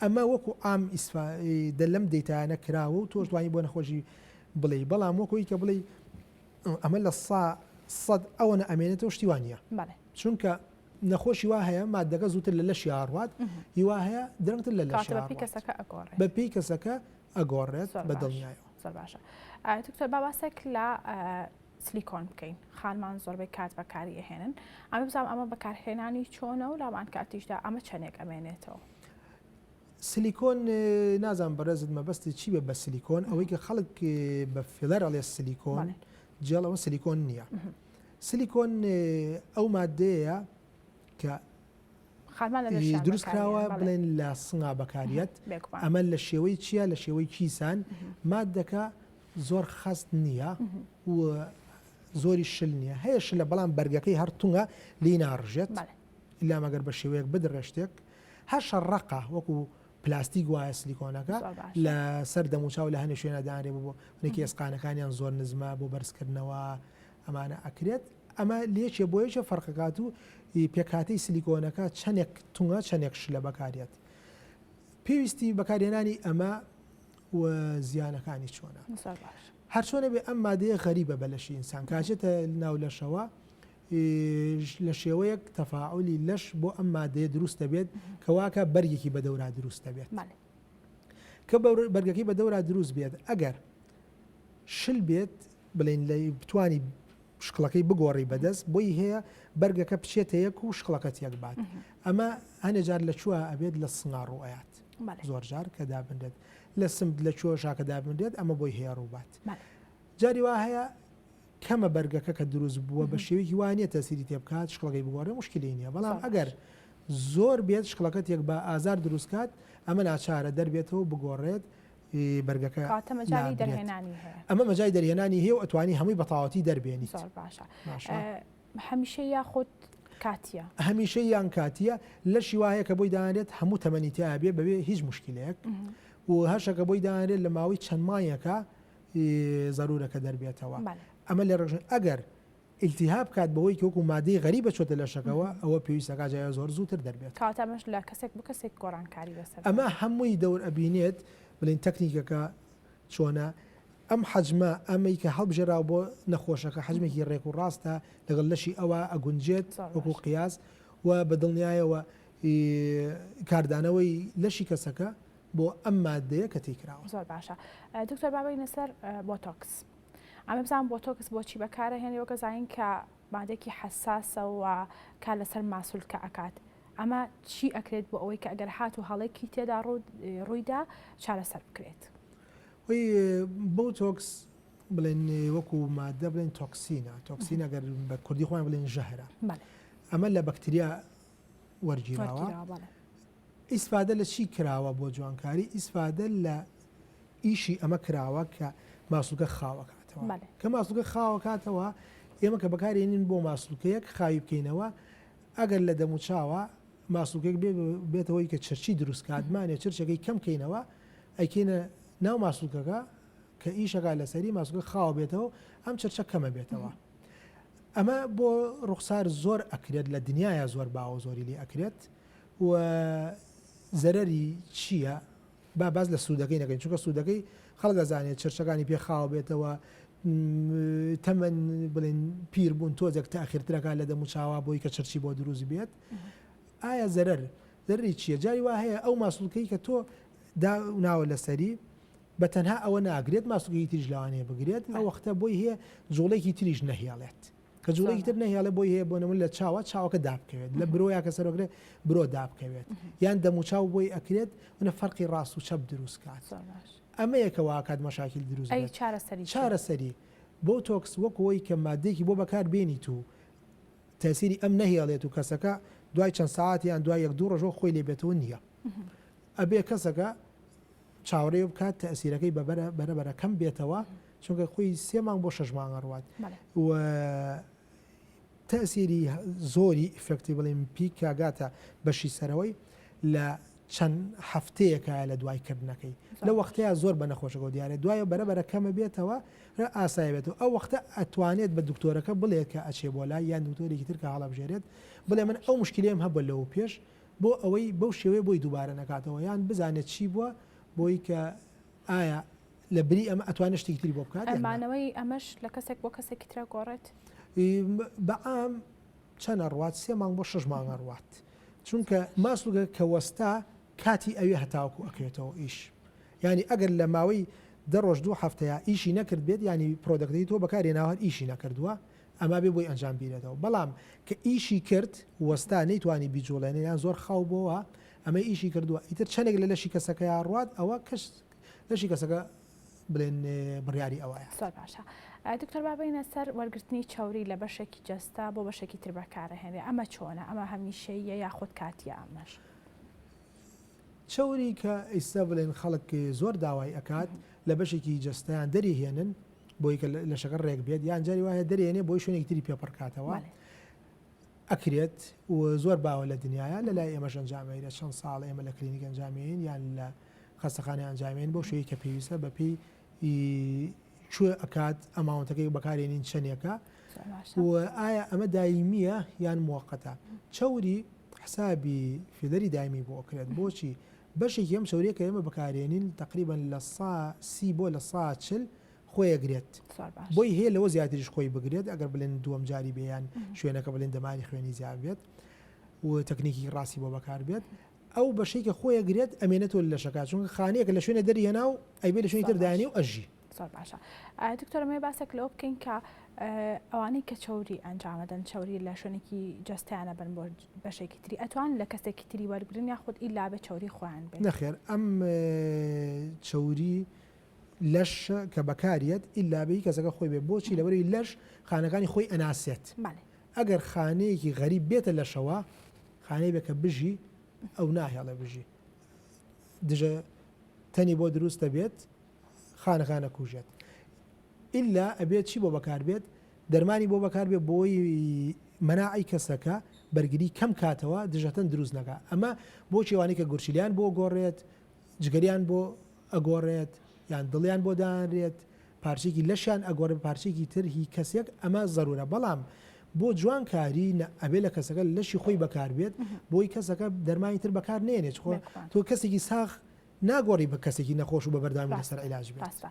[SPEAKER 7] ئەمە وەکو عام ئیسفادە لەم data یانە کراوە و تۆش توانی بۆ نەخۆشی بڵێی بەڵام وەکو ئەوی کە بڵێی ئەمە لە سا سەد ئەوەنە ئەمێنێتەوە شتی وا نییە چونکە نەخۆشی وا هەیە مادەکە زووتر لە لەشی ئاڕوات هیوا هەیە درەنگتر لە لەشی بە پێی کەسەکە ئەگۆڕێت بە دڵنیایەوە.
[SPEAKER 1] زۆر باشە دکتۆر با باسێک لە سلیکۆن بکەین خانمان زۆربەی کات بەکاری ئەهێنن ئەمە بزانام ئەمە بەکارهێنانی چۆنە و لامان کاتیشدا ئەمە چەندێک ئەمێنێتەوە.
[SPEAKER 7] سلیکۆن نازانم بەڕێزت مەبەستت چی بێ بە سلیکۆن ئەوەی کە خەڵک بە filler ئەڵێ سلیکۆن جێڵ ئەوە سلیکۆن نییە سلیکۆن ئەو مادەیە کە دروست کراوە بڵێن لە سنگا بەکاریەت ئەمە لە شێوەی چییە لە شێوەی کیسان مادەکە زۆر خەست نییە و زۆری شل نییە هەیە شلە بەڵام بەرگەکەی هەر تونگە لی ناڕژێت ئیلا مەگەر بە شێوەیەک بدڕێ شتێک هەشە ڕەقە وەکو پلاستیک وایە سلیکۆنەکە لە سەر دەموچاو لە هەنێ شوێنە دانرێ بۆ منێکی ئێسقانەکانیان زۆر نزمە بۆ بەرزکردنەوە ئەمانە ئەکرێت ئەمە لێکێ بۆ یەکێ فەرقەکات و پێکهاتەی سلیکۆنەکە چەندێک تونگە چەندێک شلە بەکارێت پێویستی بەکارهێنانی ئەمە و زیانەکانی چۆنە هەرچۆنە بێ ئەم مادەیە غەریبە بە لەشی ئینسان کاچێتە ناو لەشەوە لە شێوەیەک تەفاعولی لەش بۆ ئەم مادەیە دروست دەبێت کە واکە بەرگێکی بەدەورا دروست دەبێت کە بەرگەکەی بەدەورا دروست بێت ئەگەر شل بێت بڵین لە بتانی شکڵەکەی بگۆڕی بەدەست بۆی هەیە بەرگەکە بچێتە یەک و شکڵەکە تێک بات ئەمە هەنێ جار لە کوێ ئەبێت لە سنگا ڕوئات زۆر جار کە دابنرێت لە سمت لە کوێ شاکە دابنرێت ئەمە بۆی هەیە ڕووبات جاری وا هەیە کەمە بەرگەکە کە دروست بووە بە شێوەیەکی وا نییە تەسیری تێ بکات شکڵەکەی بگۆڕێ موشکیلەی نییە بەڵام ئەگەر زۆر بێت شکڵەکە تێک بە ئازار دروست کات ئەمە ناچارە دەربێتەوە بگۆڕێت بەرگەکە
[SPEAKER 1] کاتە مەجای دەرهێنانی هەیە
[SPEAKER 7] ئەمە مەجای دەرهێنانی هەیە و ئەتوانی هەمووی بەتەواوەتی دەربێنیت
[SPEAKER 1] زۆر باشە هەمیشە یاخود کاتیە
[SPEAKER 7] هەمیشە یان کاتیە لەشی وایە کە بۆی دانرێت هەموو تەمەنی تیا بێ بەبێ هیچ مشکلەیەک و هەشەکە بۆی دانرێت لە ماوەی چەند مانگێکە زەرورە کە دەربێتەوە ئەمە لە ڕژن ئەگەر ئیلتیهاب کات بەوەی کە وەکو مادەی غەریبە چۆتە لەشەکەوە ئەوە پێویستەکە جای زۆر زووتر دەربێت
[SPEAKER 1] کاتە ئەمەش لە کەسێک بۆ کەسێک گۆڕانکاری بەسەر
[SPEAKER 7] ئەمە هەمووی دەور ئەبینێت بڵین تەکنیکەکە چۆنە ئەم حەجمە ئەمەی کە هەڵبژێراوە بۆ نەخۆشەکە حەجمێکی ڕێک و ڕاستە لەگەڵ لەشی ئەوە ئەگونجێت وەکو قیاس و بە دڵنیایەوە کاردانەوەی لەشی کەسەکە بۆ ئەم ماددەیە کە تێی کراوە.
[SPEAKER 1] زۆر باشە دکتۆر با بێینە سەر بۆتۆکس ئەمە بزانم بۆتۆکس بۆچی بەکارەهێنی وەکە زانین کە مادێکی حەساسە و کار لەسەر ماسولکە ئەکات ئەمە چی ئەکرێت بۆ ئەوەی کە ئەگەر هات و هەڵێکی تێدا ڕوویدا چارەسەر بکرێت؟
[SPEAKER 7] هۆی بۆتۆکس بڵێن وەکو مادە بڵێن toxin ە toxin ئەگەر بە کوردی خۆیان بڵێن ژەهرە ئەمە لە بەکتریا وەرگیراوە ئیسفادە لە چی کراوە بۆ جوانکاری؟ ئیسفادە لە ئیشی ئەمە کراوە کە ماسولکە خاوەکاتەوە کە ماسولکە خاوەکاتەوە ئێمە کە بەکارێنین بۆ ماسولکەیەک خاوی بکەینەوە ئەگەر لە دەموچاوە ماسولکێک بێتەوەی کە چرچی دروست کات مانێ چرچەکەی کەم کەینەوە ئەیکەینە ناو ماسولکەکە کە ئیشەکە لەسەری ماسولکە خاوە بێتەوە ئەم چرچە کەمە بێتەوە ئەمە بۆ ڕوخسار زۆر ئەکرێت لە دنیاە زۆر باوە زۆری لێ ئەکرێت و زەرەری چییە؟ با باس لە سوودەکەی نەکەین چونکە سوودەکەی خەڵک ئەزانێت چرچەکانی پێ خاو بێتەوە تەمەن بڵێن پیر بوون تۆزێک تاخیرترەکە لە دەم و چاوا بۆی کە چرچی بۆ دروست بێت ئایا زەرەر زەرری چییە جاری وا هەیە ئەو ماسوولکەی کە تۆ دا ناوە لەسەری بە تەنها ئەوە ناگرێت ماسوولکەی تریش لەوانەیە بگرێت ئەو وەختە بۆی هەیە جوڵێکی تریش نەهێڵێت کە جوڵێکی تر نەهێڵێ بۆی هەیە بۆ نمونە لە چاوە چاوەکە دابکەوێت لە برۆیا کە سەرۆکرێ برۆ دابکەوێت یان دەموچاو بۆی ئەکرێت منە فەرقی ڕاست و چەپ دروست کات ئەمەیە کە واکات مەشاکیل دروست
[SPEAKER 1] ئەی چارەسەری
[SPEAKER 7] چارەسەری بۆتۆکس وەک ئەوەی کە مادەیەکی بۆ بەکار بێنیت و تەسیری ئەم نەهێڵێت و کەسەکە دوای چەند ساعت یان دوای یەک دوو ڕۆژەوە خۆی لێ بێتەوە نییە ئەبێ کەسەکە چاوەڕێ بکات تەئسیرەکەی بە بەرە بەرە بەرە کەم بێتەوە چونکە خۆی سێ مانگ بۆ شەش مانگ ئەڕوات و تەئسیری زۆری effect ی بڵێن پیک کاگاتە بەشی سەرەوەی لە چەند هەفتەیەکە لە دوای کردنەکەی لە وەختەیە زۆر بە نەخۆشەکە دیارە دوایە بەرە بەرە کەمە بێتەوە ئاسای بێتەوە ئەو وەختە ئەتوانێت بە دکتۆرەکە بڵێت کە ئەچێ بۆ لای یان دکتۆرێکی تر کە هەڵەبژێرێت بڵێ من ئەو مشکلەیەم هەبوو لەوە پێش بۆ ئەوەی بەو شێوەیە بۆی دووبارە نەکاتەوە یان بزانێت چی بووە بۆی کە ئایا لە بری ئەمە ئەتوانێت شتێکی تری بۆ بکات یان نا.
[SPEAKER 1] مانەوەی ئەمەش لە کەسێک بۆ کەسێکی ترە گۆڕێت؟
[SPEAKER 7] بە عام چەند ئەڕوات سێ مانگ بۆ شەش مانگ ئەڕوات چونکە ماسولکە کە وەستا کاتی ئەوێ هەتاوەکو ئەکەوێتەوە ئیش یانی ئەگەر لە ماوەی دە ڕۆژ دوو هەفتەیە ئیشی نەکرد بێت یانی product ەکەی تۆ بەکاری ناوە هەر ئیشی نەکردووە ئەما بێ بۆی ئەنجام بیرێتەوە بەڵام کە ئیشی کرد وەستا نەیتوانی بیجوڵێنێ یان زۆر خاو بۆوە ئەمەی ئیشی کردووە ئیتر چەندێک لە لەشی کەسەکەیا ڕوات ئەوە کەس لەشی کەسەکە بڵێن بڕیاری ئەوەیە.
[SPEAKER 1] زۆر باشە دکتۆر با بێینە سەر وەرگرتنی چەوری لە بەشێکی جەستە بۆ بەشێکی تر بەکارەهێنرێ ئەمە چۆنە ئەمە هەمیشەییە یاخود کاتیە ئەمەش؟
[SPEAKER 7] چەوری کە ئیستا بڵێن خەڵک زۆر داوای ئەکات لە بەشێکی جەستەیان دەری هێنن بۆی کە لەشەکە ڕێک بێت یان جاری وایە دەرێنێ بۆی شوێنێکی تری پێ پڕکاتەوە ئەکرێت و زۆر باوە لە دنیاە لە لای ئێمەش ئەنجامەیرە چەند ساڵ ئێمە لە کلینیک ئەنجامین یان لە خەستەخانە ئەنجامێن بۆ شوێی کە پێویستە بە پێی کوێ ئەکات amount ەکەی بەکارێنین چەندێکە و ئایا ئەمە دایمیە یان موقتە چەوری حسابی filler ی دایمی بۆ ئەکرێت بۆچی بەشێکی ئەم چەوریە کە ئێمە بەکارێنین تقریبا 30 بۆ 40 خۆی ئەگرێت بۆی هەیە لەوە زیاتریش خۆی بگرێت ئەگەر بڵێن دووەم جاری بێ یان شوێنەکە بڵێن دەماری خوێنی زیاد بێت و تەکنیکی ڕاستی بۆ بەکار بێت ئەو بەشەی کە خۆی ئەگرێت ئەمێنێتەوە لە لەشەکە چونکە خانەیەکە لە شوێنێ دەری هێنا و ئەیبێ لە شوێنی تر دایانی و ئەژی.
[SPEAKER 1] زۆر باشە دکتۆر ئەمەوێ باسێک لەوە بکەین کە ئەوانەی کە چەوری ئەنجامەدەن چەوری لە شوێنێکی جەستەیانە بن بۆ بەشێکی تری ئەتوان لە کەسێکی تری وەرگن یاخود ئیلا بێ چەوری خۆیان بێت؟
[SPEAKER 7] نەخێر ئەم چەوری لەش کە بەکاریەت ئیلا بێ کەسەکە خۆی بێ بۆچی لەبەرەوەی لەش خانەکانی خۆی ئەناسێت ئەگەر خانەیەکی غەریب بێتە لەشەوە خانەی بێ کە بژی ئەو ناهێڵێ بژی دژە تەنی بۆ دروست دەبێت خانەکان ئەکوژێت ئیلا ئەبێت چی بۆ بەکار بێت دەرمانی بۆ بەکار بێ بۆی مەناعی کەسەکە بەرگری کەم کاتەوە دژەتەن دروست نەکا ئەمە بۆ چێوانی کە گورچیلیان بۆ گۆڕێت جگەریان بۆ ئەگۆڕێت یان دڵیان بۆ دانرێت پارچەیەکی لەشیان ئەگۆڕێت بە پارچەیەکی تر هی کەسێک ئەمە زەرورە بەڵام بۆ جوان کاری نە ئەبێ لە کەسەکە لەشی خۆی بەکار بێت بۆی کەسەکە دەرمانی تر بەکار نێنێت خۆ تۆ کەسێکی ساغ ناگۆڕی بە کەسێکی نەخۆش و بە بەردەوامی لەسەر عیلاج بێت.
[SPEAKER 1] ڕاستە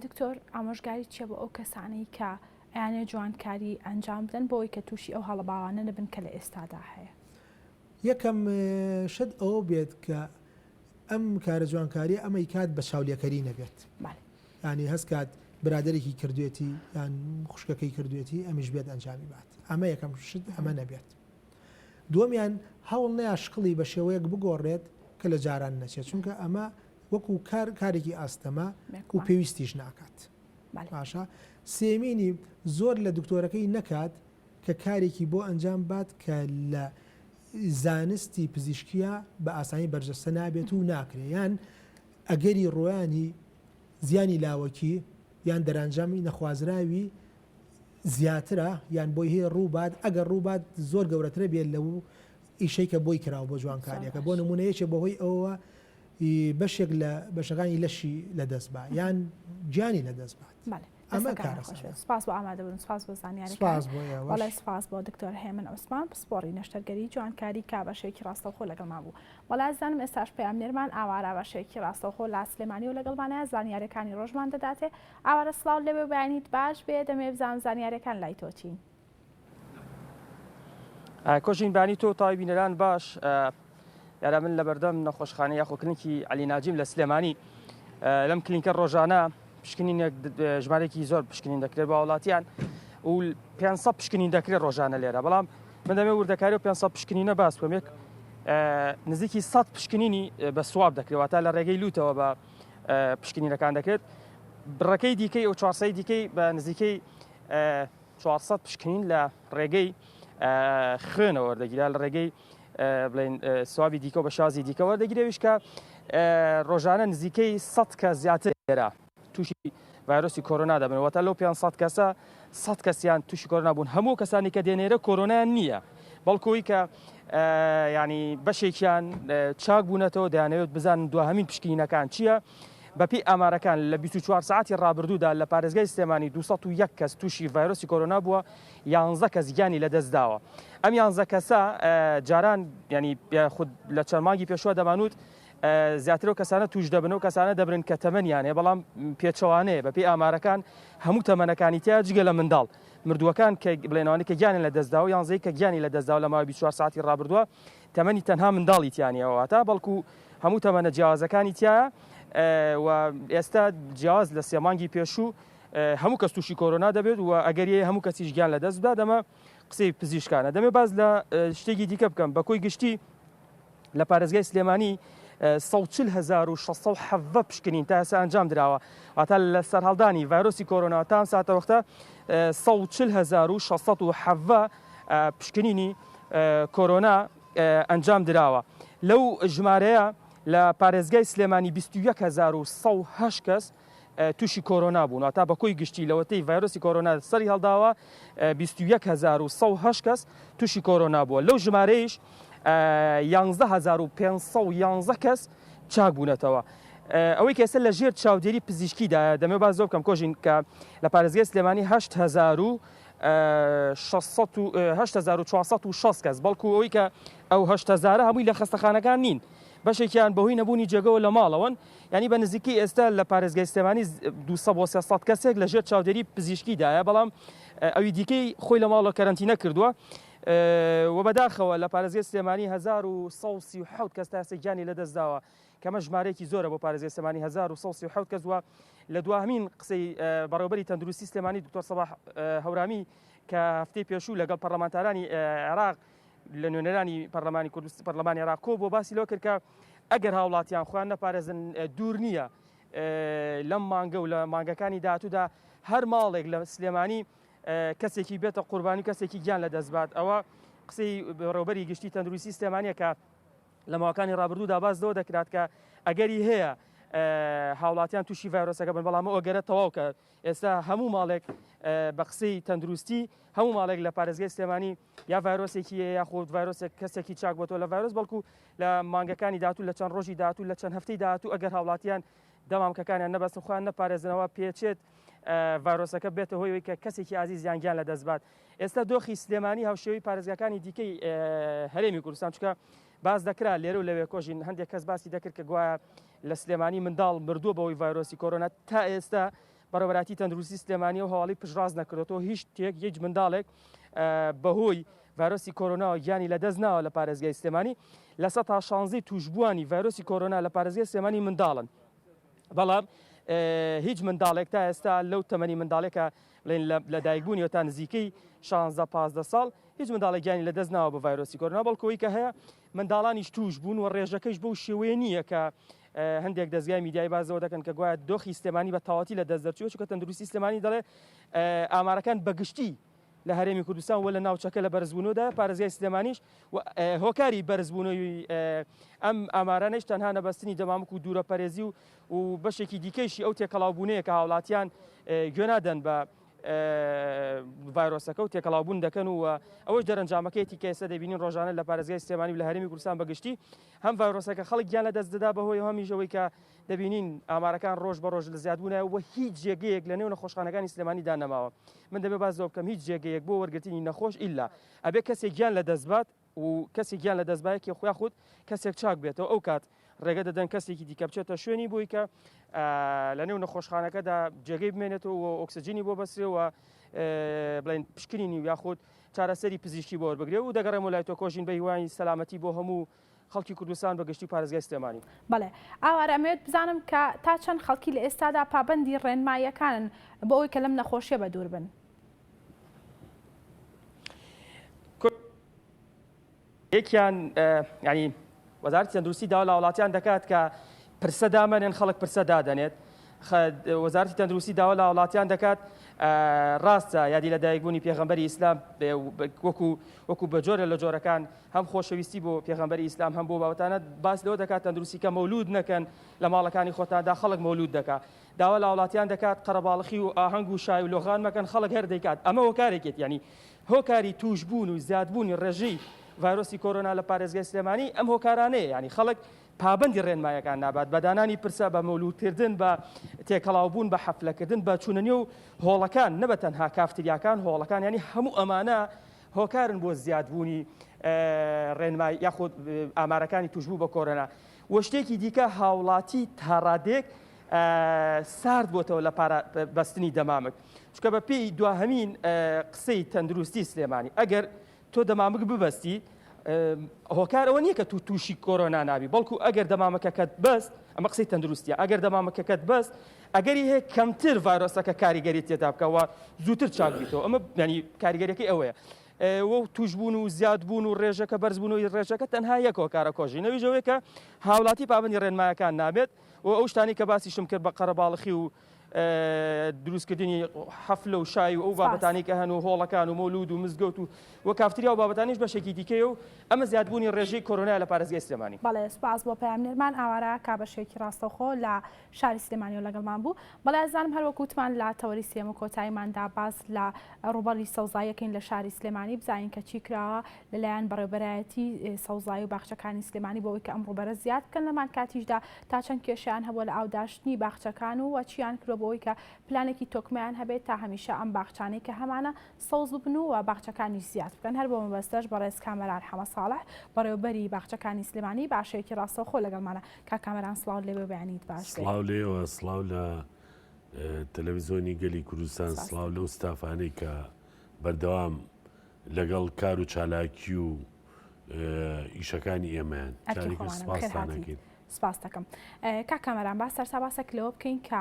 [SPEAKER 1] دکتۆر ئامۆژگاری چیە بۆ ئەو کەسانەی کە ئەیانەوێت جوانکاری ئەنجام بدەن بۆ ئەوەی کە تووشی ئەو هەڵە باوانە نەبن کە لە ئێستادا هەیە؟
[SPEAKER 7] یەکەم شت ئەوە بێت کە ئەم کارە جوانکاریە ئەمەی کات بە چاولێکەری نەبێت یانی هەست کات برادەرێکی کردوێتی یان خوشکەکەی کردوێتی ئەمیش بێت ئەنجامی بات ئەمە یەکەم شت ئەمە نەبێت دووەمیان هەوڵ نەیا شکڵی بە شێوەیەک بگۆڕێت کە لە جاران نەچێت چونکە ئەمە وەکو کار کارێکی ئاستەمە و پێویستیش ناکات باشە سێمینی زۆر لە دکتۆرەکەی نەکات کە کارێکی بۆ ئەنجام بات کە لە زانستی پزیشکییە بە ئاسانی بەرجەستە نابێت و ناکرێت یان ئەگەری ڕوویانی زیانی لاوەکی یان دەرانجامی نەخوازراوی زیاترە یان بۆی هەیە ڕووبات ئەگەر ڕووبات زۆر گەورەترە بێت لەو ئیشەی کە بۆی کراوە بۆ جوانکاریەکە بۆ نمونە یەکێ بەهۆی ئەوەوە بەشێک لە بەشەکانی لەشی لەدەست با یان گیانی لەدەست بات.
[SPEAKER 1] بەڵێ.
[SPEAKER 7] ئەمە کارەساتە.
[SPEAKER 1] سپاس بۆ ئامادەبوون، سپاس بۆ زانیاریەکان.
[SPEAKER 7] سپاس بۆ ئێوەش.
[SPEAKER 1] بەڵێ سپاس بۆ دکتۆر هێمن عوسمان پسپۆڕی نەشتەرگەری جوانکاری کە بەشێکی ڕاستەوخۆ لەگەڵمان بوو. بەڵێ ئازیزانم ئێستاش پەیامنێرمان ئاوارە بەشێکی ڕاستەوخۆ لە سلێمانیەوە لەگەڵمانە زانیاریەکانی ڕۆژمان دەداتێ. ئاوارە سڵاوت لێبێ و بەیانیت باش بێ دەمەوێ بزانم زانیاریەکان لای تۆ چین؟
[SPEAKER 10] کۆژین بانی تۆ تاوی بینەران باش یارا من لەبەردەم نەخۆشخانە یاخۆ کلینکی علی ناجیم لە سلێمانی لەم کلینکە ڕۆژانە پشکنینێک ژمارێکی زۆر پشکنین دەکرێت بە وڵاتیان و 500 پشکنین دەکرێت ڕۆژانە لێرە بەڵام من دەمێ وردەکاری و 500 پشکنینە باس بکەم یەک نزیکی 100 پشکنینی بە swab دەکرێت واتە لە ڕێگەی لوتەوە بە پشکنینەکان دەکرێت بڕەکەی دیکەی ئەو 400 دیکەی بە نزیکەی 400 پشکنین لە ڕێگەی خوێنەوە وەردەگیرا لە ڕێگەی بڵێن swab ی دیکە و بە شازی دیکە وەردەگیرێویش کە ڕۆژانە نزیکەی 100 کە زیاتر لێرە تووشی ڤایرۆسی کۆرۆنا دەبن واتە لەو 500 کەسە 100 کەسیان تووشی کۆرۆنا بوون هەموو کەسانی کە دێنێرە کۆرۆنایان نییە بەڵکوی کە ینی بەشێکیان چاک بوونەتەوە دەیانەوێت بزانن دواهمین پشکنینەکان چییە بەپێی ئامارەکان لە 24 ساعتی ڕابردوودا لە پارێزگای سلێمانی 201 کەس تووشی ڤایرۆسی کۆرۆنا بووە یانزە کەس گیانی لەدەستداوە ئەم یانزە کەسە جاران ینی خود لە چەند مانگی پێشوە دەمانوت زیاتر و کەسانە توش دەبن و کەسانە دەبرن کە تەمەنیان هەیە بەڵام پێچەوانەیە بەپێی ئامارەکان هەموو تەمەنەکانی تیا جگە لە منداڵ مردووەکان کە بڵێنەوەی کە گیانیان لە دەستداوە یانزەی کە گیانی لە دەستداوە لە ماوەی 24 ساعتی ڕابردووە تەمەنی تەنها منداڵی تیانیەوە واتە بەڵکو هەموو تەمەنە جیاوازەکانی تایە و ئێستا جیاواز لە سێ مانگی پێشوو هەموو کەس تووشی کۆرۆنا دەبێت و ئەگەری هەموو کەسیش گیان لە دەست بدات ئەمە قسەی پزیشکانە دەمێ باز لە شتێکی دیکە بکەم بە کۆی گشتی لە پارێزگای سلێمانی 140617 پشکنین تا ئێستا ئەنجام دراوە واتە لە سەرهەڵدانی ڤایرۆسی کۆرۆنا تا ئەم ساتەوەختە 140617 پشکنینی کۆرۆنا ئەنجام دراوە لەو ژمارەیە لە پارێزگای سلێمانی 21108 کەس تووشی کۆرۆنا بوون واتا بە کۆی گشتی لەوەتەی ڤایرۆسی کۆرۆنا سەری هەڵداوە 21108 کەس تووشی کۆرۆنا بووە لەو ژمارەیش 11511 کەس چاک بوونەتەوە. ئەوەی کە ئێستا لە ژێر چاودێری پزیشکیدا دەمێ باز زۆر بکەم کۆژین کە لە پارێزگای سلێمانی 8460 کەس بەڵکو ئەوەی کە ئەو 8000 هەمووی لە خەستەخانەکان نین بەشێکیان بەهۆی نەبوونی جێگەوە لە ماڵەوەن یانی بە نزیکەی ئێستا لە پارێزگای سلێمانی 200 بۆ 300 کەسێک لە ژێر چاودێری پزیشکیدایە بەڵام ئەوی دیکەی خۆی لە ماڵەوە کەرەنتینە کردووە و بەداخەوە لە پارێزگای سلێمانی 1137 کەس تا ئێستا گیانی لەدەستداوە کەمە ژمارەیەکی زۆرە بۆ پارێزگای سلێمانی 1137 کەس وە لە دواهمین قسەی بەڕێوبەری تەندروستی سلێمانی دکتۆر سەباح هەورامی کە هەفتەی پێشوو لەگەڵ پەرلەمانتارانی عێراق لە نوێنەرانی پەرلەمانی کوردستان پەرلەمانی عێراق کۆ بۆ باسی لەوە کرد کە ئەگەر هاوڵاتیان خۆیان نەپارێزن دوور نییە لەم مانگە و لە مانگەکانی داهاتوودا هەر ماڵێک لە سلێمانی کەسێکی بێتە قوربانی کەسێکی گیان لە دەست بات ئەوە قسەی بەڕێوبەری گشتی تەندروستی سلێمانیە کە لە ماوەکانی ڕابردوودا باس لەوە دەکرات کە ئەگەری هەیە هاوڵاتیان تووشی ڤایرۆسەکە بن بەڵام ئەو ئەگەرە تەواو کە ئێستا هەموو ماڵێک بە قسەی تەندروستی هەموو ماڵێک لە پارێزگای سلێمانی یا ڤایرۆسێکی هەیە یاخود ڤایرۆسێک کەسێکی چاک بۆتەوە لە ڤایرۆس بەڵکو لە مانگەکانی داهاتوو لە چەند ڕۆژی داهاتوو لە چەند هەفتەی داهاتوو ئەگەر هاوڵاتیان دەمامکەکانیان نەبەستن خۆیان نەپارێزنەوە پێچێت ڤایرۆسەکە بێتە هۆی کە کەسێکی ئازیزیان گیان لە دەست بات ئێستا دۆخی سلێمانی هاوشێوەی پارێزگاکانی دیکەی هەرێمی کوردستان چکە باس دەکرا لێرە و لەوێ کۆژین هەندێک کەس باسی دەکرد کە گوایە لە سلێمانی منداڵ مردووە بەوەی ڤایرۆسی کۆرۆنا تا ئێستا بەڕێوەبەرایەتی تەندروستی سلێمانی ئەو هەواڵی پشتڕاست نەکردۆتەوە، هیچ شتێک هیچ منداڵێک بەهۆی ڤایرۆسی کۆرۆناوە گیانی لەدەست ناوە لە پارێزگای سلێمانی، 16% تووشبووانی ڤایرۆسی کۆرۆنا لە پارێزگای سلێمانی منداڵن، بەڵام هیچ منداڵێک تا ئێستا لەو تەمەنی منداڵێکە بڵێن لە دایکبوونیەوە تا نزیکەی 16 15 ساڵ هیچ منداڵێک گیانی لەدەست ناوە بە ڤایرۆسی کۆرۆنا، بەڵکو ئەوەی کە هەیە منداڵانیش تووش بوون و ڕێژەکەیش بەو شێوەیە نییە کە هەندێک دەزگای میدیایی باس لەوە دەکەن کە گوایە دۆخی سلێمانی بە تەواوەتی لە دەست دەرچووە، چونکە تەندروستی سلێمانی دەڵێ ئامارەکان بە گشتی لە هەرێمی کوردستان و لە ناوچەکە لە بەرزبوونەوەدایە، پارێزگای سلێمانیش و هۆکاری بەرزبوونەوەی ئەم ئامارانەیش تەنها نەبەستنی دەمامک و دوورەپەرێزی و و بەشێکی دیکەیشی ئەو تێکەڵاوبوونەیە کە هاوڵاتیان گوێ نادەن بە. ڤایرۆسەکە و تێکەڵاوبوون دەکەن و ئەوەش دەرەنجامەکەیەتی کە ئێستا دەبینین ڕۆژانە لە پارێزگای سلێمانی و لە هەرێمی کوردستان بەگشتی هەم ڤایرۆسەکە خەڵک گیان لە دەست دەدا بەهۆی هەمیش ئەوەی کە دەبینین ئامارەکان ڕۆژ بە ڕۆژ لە زیادبوونایە و هیچ جێگەیەک لە نێو نەخۆشخانەکانی سلێمانیدا نەماوە من دەبێ باس لەوە بکەم هیچ جێگەیەک بۆ وەرگرتنی نەخۆش ئیلا ئەبێ کەسێک گیان لە دەست بات و کەسێک گیان لە دەست با یەکێ یاخود کەسێک چاک بێتەوە ئەو کات ڕێگە دەدەن کەسێکی دیکە بچێتە شوێنی بۆی کە لە نێو نەخۆشخانەکەدا جێگەی بمێنێتەوە و ئۆکسجینی بۆ بەسرێ و بڵێن پشکنینی و یاخود چارەسەری پزیشکی بۆ وەربگرێ و دەگەڕێمەوە لای تۆ کۆژین بە هیوای سەلامەتی بۆ هەموو خەڵکی کوردستان بە گشتی و پارێزگای سلێمانی.
[SPEAKER 1] بەڵێ ئاوارە ئەمەوێت بزانم کە تا چەند خەڵکی لە ئێستادا پابەندی ڕێنماییەکانن بۆ ئەوەی کە لەم نەخۆشیە بەدوور بن؟
[SPEAKER 10] یەکیان ینی وەزارەتی تەندروستی داوا لە هاوڵاتیان دەکات کە پرسە دامەنێن خەڵک پرسە دادەنێت وەزارەتی تەندروستی داوا لە هاوڵاتیان دەکات ڕاستە یادی لە دایکبوونی پێغەمبەری ئیسلام وەکو وەکو بە جۆرە لە جۆرەکان هەم خۆشەویستی بۆ پێغەمبەری ئیسلام هەم بۆ باوەتانە باس لەوە دەکات تەندروستی کە مەولود نەکەن لە ماڵەکانی خۆتاندا خەڵک مەولود دەکات داوا لە هاوڵاتیان دەکات قەرەباڵخی و ئاهەنگ و شای و لۆغان مەکەن خەڵک هەر دەیکات ئەمە هۆکارێکێت یعنی هۆکاری تووشبوون و زیادبوونی ڕێژەی ڤایرۆسی کۆرۆنا لە پارێزگای سلێمانی ئەم هۆکارانەیە یعنی خەڵک پابەندی ڕێنمایەکان نابات بە دانانی پرسە بە مەولودکردن بە تێکەڵاوبوون بە حەفلەکردن بە چوونە نێو هۆڵەکان نە بە تەنها کافتریاکان هۆڵەکان یعنی هەموو ئەمانە هۆکارن بۆ زیادبوونی ڕێنمای یاخود ئامارەکانی توشبوو بە کۆرۆنا و شتێکی دیکە هاوڵاتی تاڕادێک سارد بۆتەوە لە بەستنی دەمامک چونکە بە پێی دواهەمین قسەی تەندروستی سلێمانی ئەگەر تۆ دەمامک ببەستی هۆکار ئەوە نییە کە تو تووشی کۆرۆنا نابی بەڵکو ئەگەر دەمامەکەکەت بەست ئەمە قسەی تەندروستیە ئەگەر دەمامەکەکەت بەست ئەگەری هەیە کەمتر ڤایرۆسەکە کاریگەری تێدا بکەوە زووتر چاک بیتەوە ئەمە ینی کاریگەریەکەی ئەوەیە و توشبوون و زیادبوون و ڕێژەکە بەرزبوونەوەی ڕێژەکە تەنها یەک هۆکارە کۆژی نەویش ئەوەیە کە هاوڵاتی پابەندی ڕێنمایەکان نابێت و ئەو شتانەی کە باسیشم کرد بە قەرەباڵخی و دروستکردنی حەفلە و شای و ئەو بابەتانەی کە هەن و هۆڵەکان و مۆلود و مزگەوت و و کافتریا و بابەتانیش بەشێکی دیکەیە و ئەمە زیادبوونی ڕێژەی کۆرۆنایە لە پارێزگای سلێمانی.
[SPEAKER 1] بەڵێ سوپاس بۆ پەیامنێرمان ئاوارە کا بەشێکی ڕاستەوخۆ لە شاری سلێمانیەوە لەگەڵمان بوو. بەڵێ ئازیزانم هەر وەک وتمان لە تەوەری سێیەم و کۆتاییماندا باس لە ڕووبەری سەوزاییەکەین لە شاری سلێمانی بزانین کە چی کراوە لەلایەن بەڕێوبەرایەتی سەوزایی و باخچەکانی سلێمانی بۆ ئەوەی کە ئەم ڕووبەرە زیاد بکەن لەمان کاتیشدا تا چەند کێشەیان هەبووە لە ئاوداشتنی باخچەکان و چیان کردووە بۆ ئەوەی کە پلانێکی تۆکمەیان هەبێت تا هەمیشە ئەم باخچانەی کە هەمانە سەوز ببن و باخچەکانیش زیاد بکەن هەر بۆ مەبەستەش بەڕێز کامەران حەمە ساڵح بەڕێوبەری باخچەکانی سلێمانی باشەیەکی ڕاستەوخۆ لەگەڵمانە کاک کامەران سڵاوت لێبێ و بەیانیت باش بێ.
[SPEAKER 11] سڵاو لێوە سڵاو لە تەلەڤیزۆنی گەلی کوردستان سڵاو لەو ستافانەی کە بەردەوام لەگەڵ کار و چالاکی و ئیشەکانی ئێمەیان سپاستانەکەین.
[SPEAKER 1] سپاس دەکەم کاک کامەران با سەرتا باسێک لەوە بکەین کە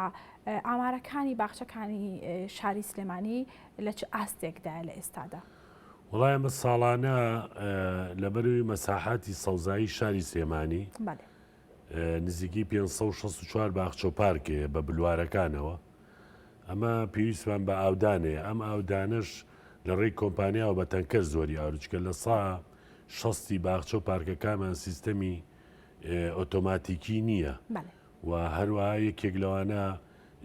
[SPEAKER 1] ئامارەکانی باخچەکانی شاری سلێمانی لە چ ئاستێکدایە لە ئێستادا؟
[SPEAKER 11] وڵای ئەمە ساڵانە لەبەرەوەی مەساحاتی سەوزایی شاری سلێمانی نزیکەی 564 باخچە و پارک هەیە بە بلوارەکانەوە ئەمە پێویستمان بە ئاودان هەیە ئەم ئاودانەش لە ڕێی کۆمپانیاوە بە تەنکەر زۆری ئاروچکە لە سا شەستی باخچە و پارکەکانمان سیستەمی ئۆتۆماتیکی نییە و هەروەها یەکێک لەوانە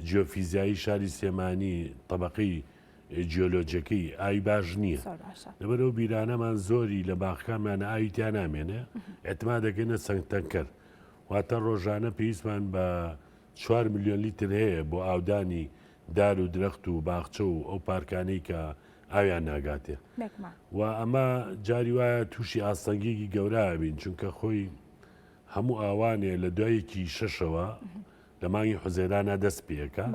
[SPEAKER 11] جیۆفیزیایی شاری سلێمانی تەبەقەی جیۆلۆجیەکەی ئاوی باش نییە لەبەر ئەو بیرانەمان زۆری لە باخەکانمان ئاوی تیا نامێنێ اعتما دەکەینە چەند تەنکەر واتە ڕۆژانە پێویستمان بە 4 میلیۆن لیتر هەیە بۆ ئاودانی دار و درەخت و باخچە و ئەو پارکانەی کە ئاویان ناگاتێ و ئەمە جاری وایە تووشی ئاستەنگێکی گەورە بین چونکە خۆی هەموو ئاوانێ لە دوایەکی شەشەوە لە مانگی حوزەیرانە دەست پێەکە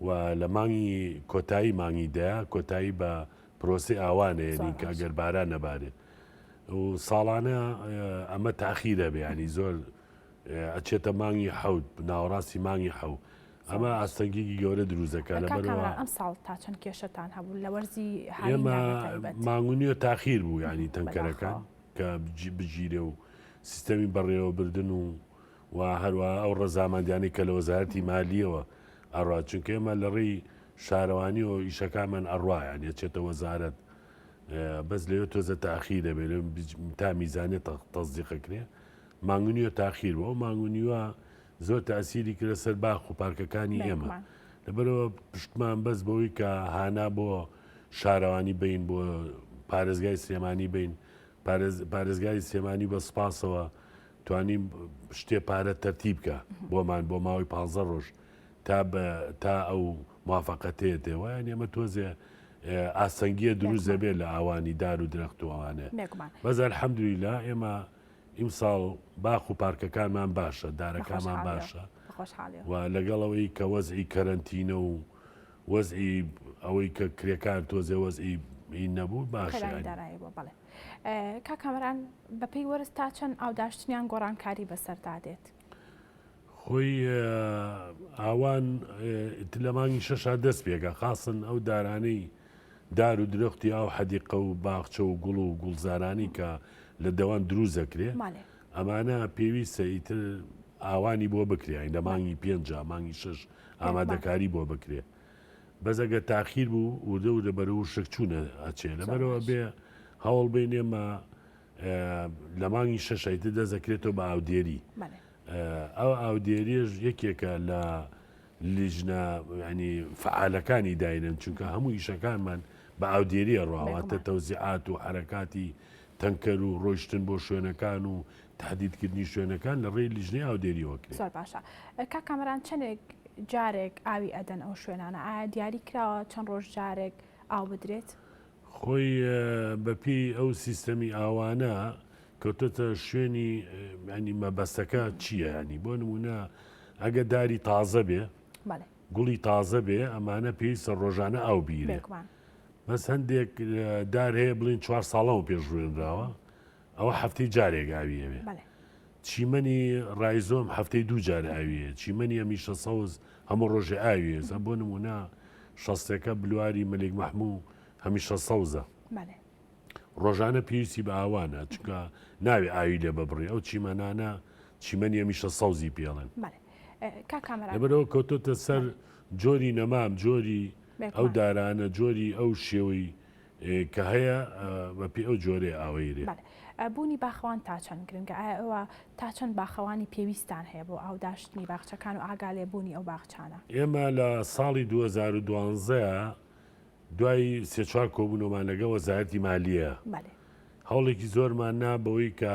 [SPEAKER 11] و لە مانگی کۆتایی مانگی دەیە کۆتایی بە پرۆسەی ئاوان ئەیەنین کە ئەگەر باران نەبارێت و ساڵانە ئەمە تاخیرە بێ ینی زۆر ئەچێتە مانگی حەوت ناوەڕاستی مانگی حەو ئەمە ئاستەنگێکی گەورە دروست دەکات لەبەرەوە
[SPEAKER 1] ئەم ساڵ تا چەند کێشەتان هەبوو لە وەرزی
[SPEAKER 11] ئێمە مانگونیە تاخیر بوو ینی تەنکەرەکان کە بگیرێ و سیستەمی بەڕێوەبردن و و هەروەها ئەو ڕەزامەندیانەی کە لە وەزارەتی مالیەوە ئەڕوا چونکە ئێمە لە ڕێی شارەوانیەوە ئیشەکانمان ئەڕوا یان ئەچێتە وەزارەت بەس لەوێ تۆزە تاخیر دەبێت تا میزانێ تەزدیقەکرێ مانگنیوە تاخیر بوو ئەو مانگنیوە زۆر تاسیری کردە سەر باخ و پارکەکانی ئێمە. لەبەرەوە پشتمان بەس بەوەی کە هانا بۆ شارەوانی بین بۆ پارێزگای سلێمانی بین پارێزگاری سلێمانی بە سپاسەوە توانی شتێ پارە تەرتیب کە بۆمان بۆ ماوەی پ ڕۆژ تا تا ئەو موافقەتەیە تێ وایان ئێمە تۆزێ ئاسەنگیە دروست دەبێت لە ئاوانی دار و درەخت و ئەوانە بەس الحمدللە ئێمە ئیمساڵ باخ و پارکەکانمان باشە دارەکانمان باشە و لەگەڵ ئەوەی کە وەزعی کەرەنتینە و وەزعی ئەوەی کە کرێکار تۆزێ وەزعی نەبوو باشە
[SPEAKER 1] کاک کامەران بەپێی وەرز تا چەند ئاوداشتنیان گۆڕانکاری بەسەردا دێت؟
[SPEAKER 11] خۆی ئاوان لە مانگی شەشا دەست پێکە خاصن ئەو دارانەی دار و درەختی ئاو حەدیقە و باخچە و گوڵ و گوڵزارانی کە لە دەوان دروست دەکرێ ئەمانە پێویستە ئیتر ئاوانی بۆ بکرێ لە مانگی پێنج مانگی شەش ئامادەکاری بۆ بکرێ بەس ئەگەر تاخیر بوو وردە وردە بەرەو وشک چوونە ئەچێ لەبەرەوە بێ هەوڵ بین ئێمە لە مانگی شەشایتر دەست دەکرێتەوە بە ئاودێری ئەو ئاودێریش یەکێکە لە لیژنە ینی فعالەکانی داینن چونکە هەموو ئیشەکانمان بە ئاودێریە ڕاواتە تەوزیعات و حرەکاتی تەنکەر و ڕۆیشتن بۆ شوێنەکان و تهدیدکردنی شوێنەکان لە ڕێی لیژنەی ئاودێریەوە کرێ.
[SPEAKER 1] زۆر باشە کاک کامەران چەندێک جارێک ئاوی ئەدەن ئەو شوێنانە ئایا دیاری کراوە چەند ڕۆژ جارێک ئاو بدرێت؟
[SPEAKER 11] خۆی بەپێی ئەو سیستەمی ئاوانە کەوتۆتە شوێنی ینی مەبەستەکە چییە ینی بۆ نمونە ئەگە داری تازە بێ گوڵی تازە بێ ئەمانە پێویستە ڕۆژانە ئاو بیرێ بەس هەندێک دار هەیە بڵین چوار ساڵەوە پێش ڕوێنراوە ئەوە هەفتەی جارێک ئاوی ئەوێ چیمەنی ڕایزۆم هەفتەی دوو جار ئاویە چیمەنی هەمیشە سەوز هەموو ڕۆژێ ئاویە زە بۆ نمونە شەستەکە بلواری مەلیک مەحموو هەمیشە سەوزە ڕۆژانە پێویستی بە ئاوانە چونکە ناوێ ئاوی لێ ببڕی ئەو چیمەنانە چیمەنی هەمیشە سەوزی پێڵێن لەبەرەوە کەوتۆتە سەر جۆری نەمام جۆری ئەو دارانە جۆری ئەو شێوەی کە هەیە بە پێی ئەو جۆرەیە ئاوەیرێ.
[SPEAKER 1] بەڵێ بوونی باخەوان تا چەند گرنگە؟ ئایا ئێوە تا چەند باخەوانی پێویستتان هەیە بۆ ئاوداشتنی باخچەکان و ئاگا لێ بوونی ئەو باخچانە؟
[SPEAKER 11] ئێمە لە ساڵی 2012 دوای سێ چوار کۆبوونەوەمان لەگەڵ وەزارەتی مالیە هەوڵێکی زۆرمان نا بەوەی کە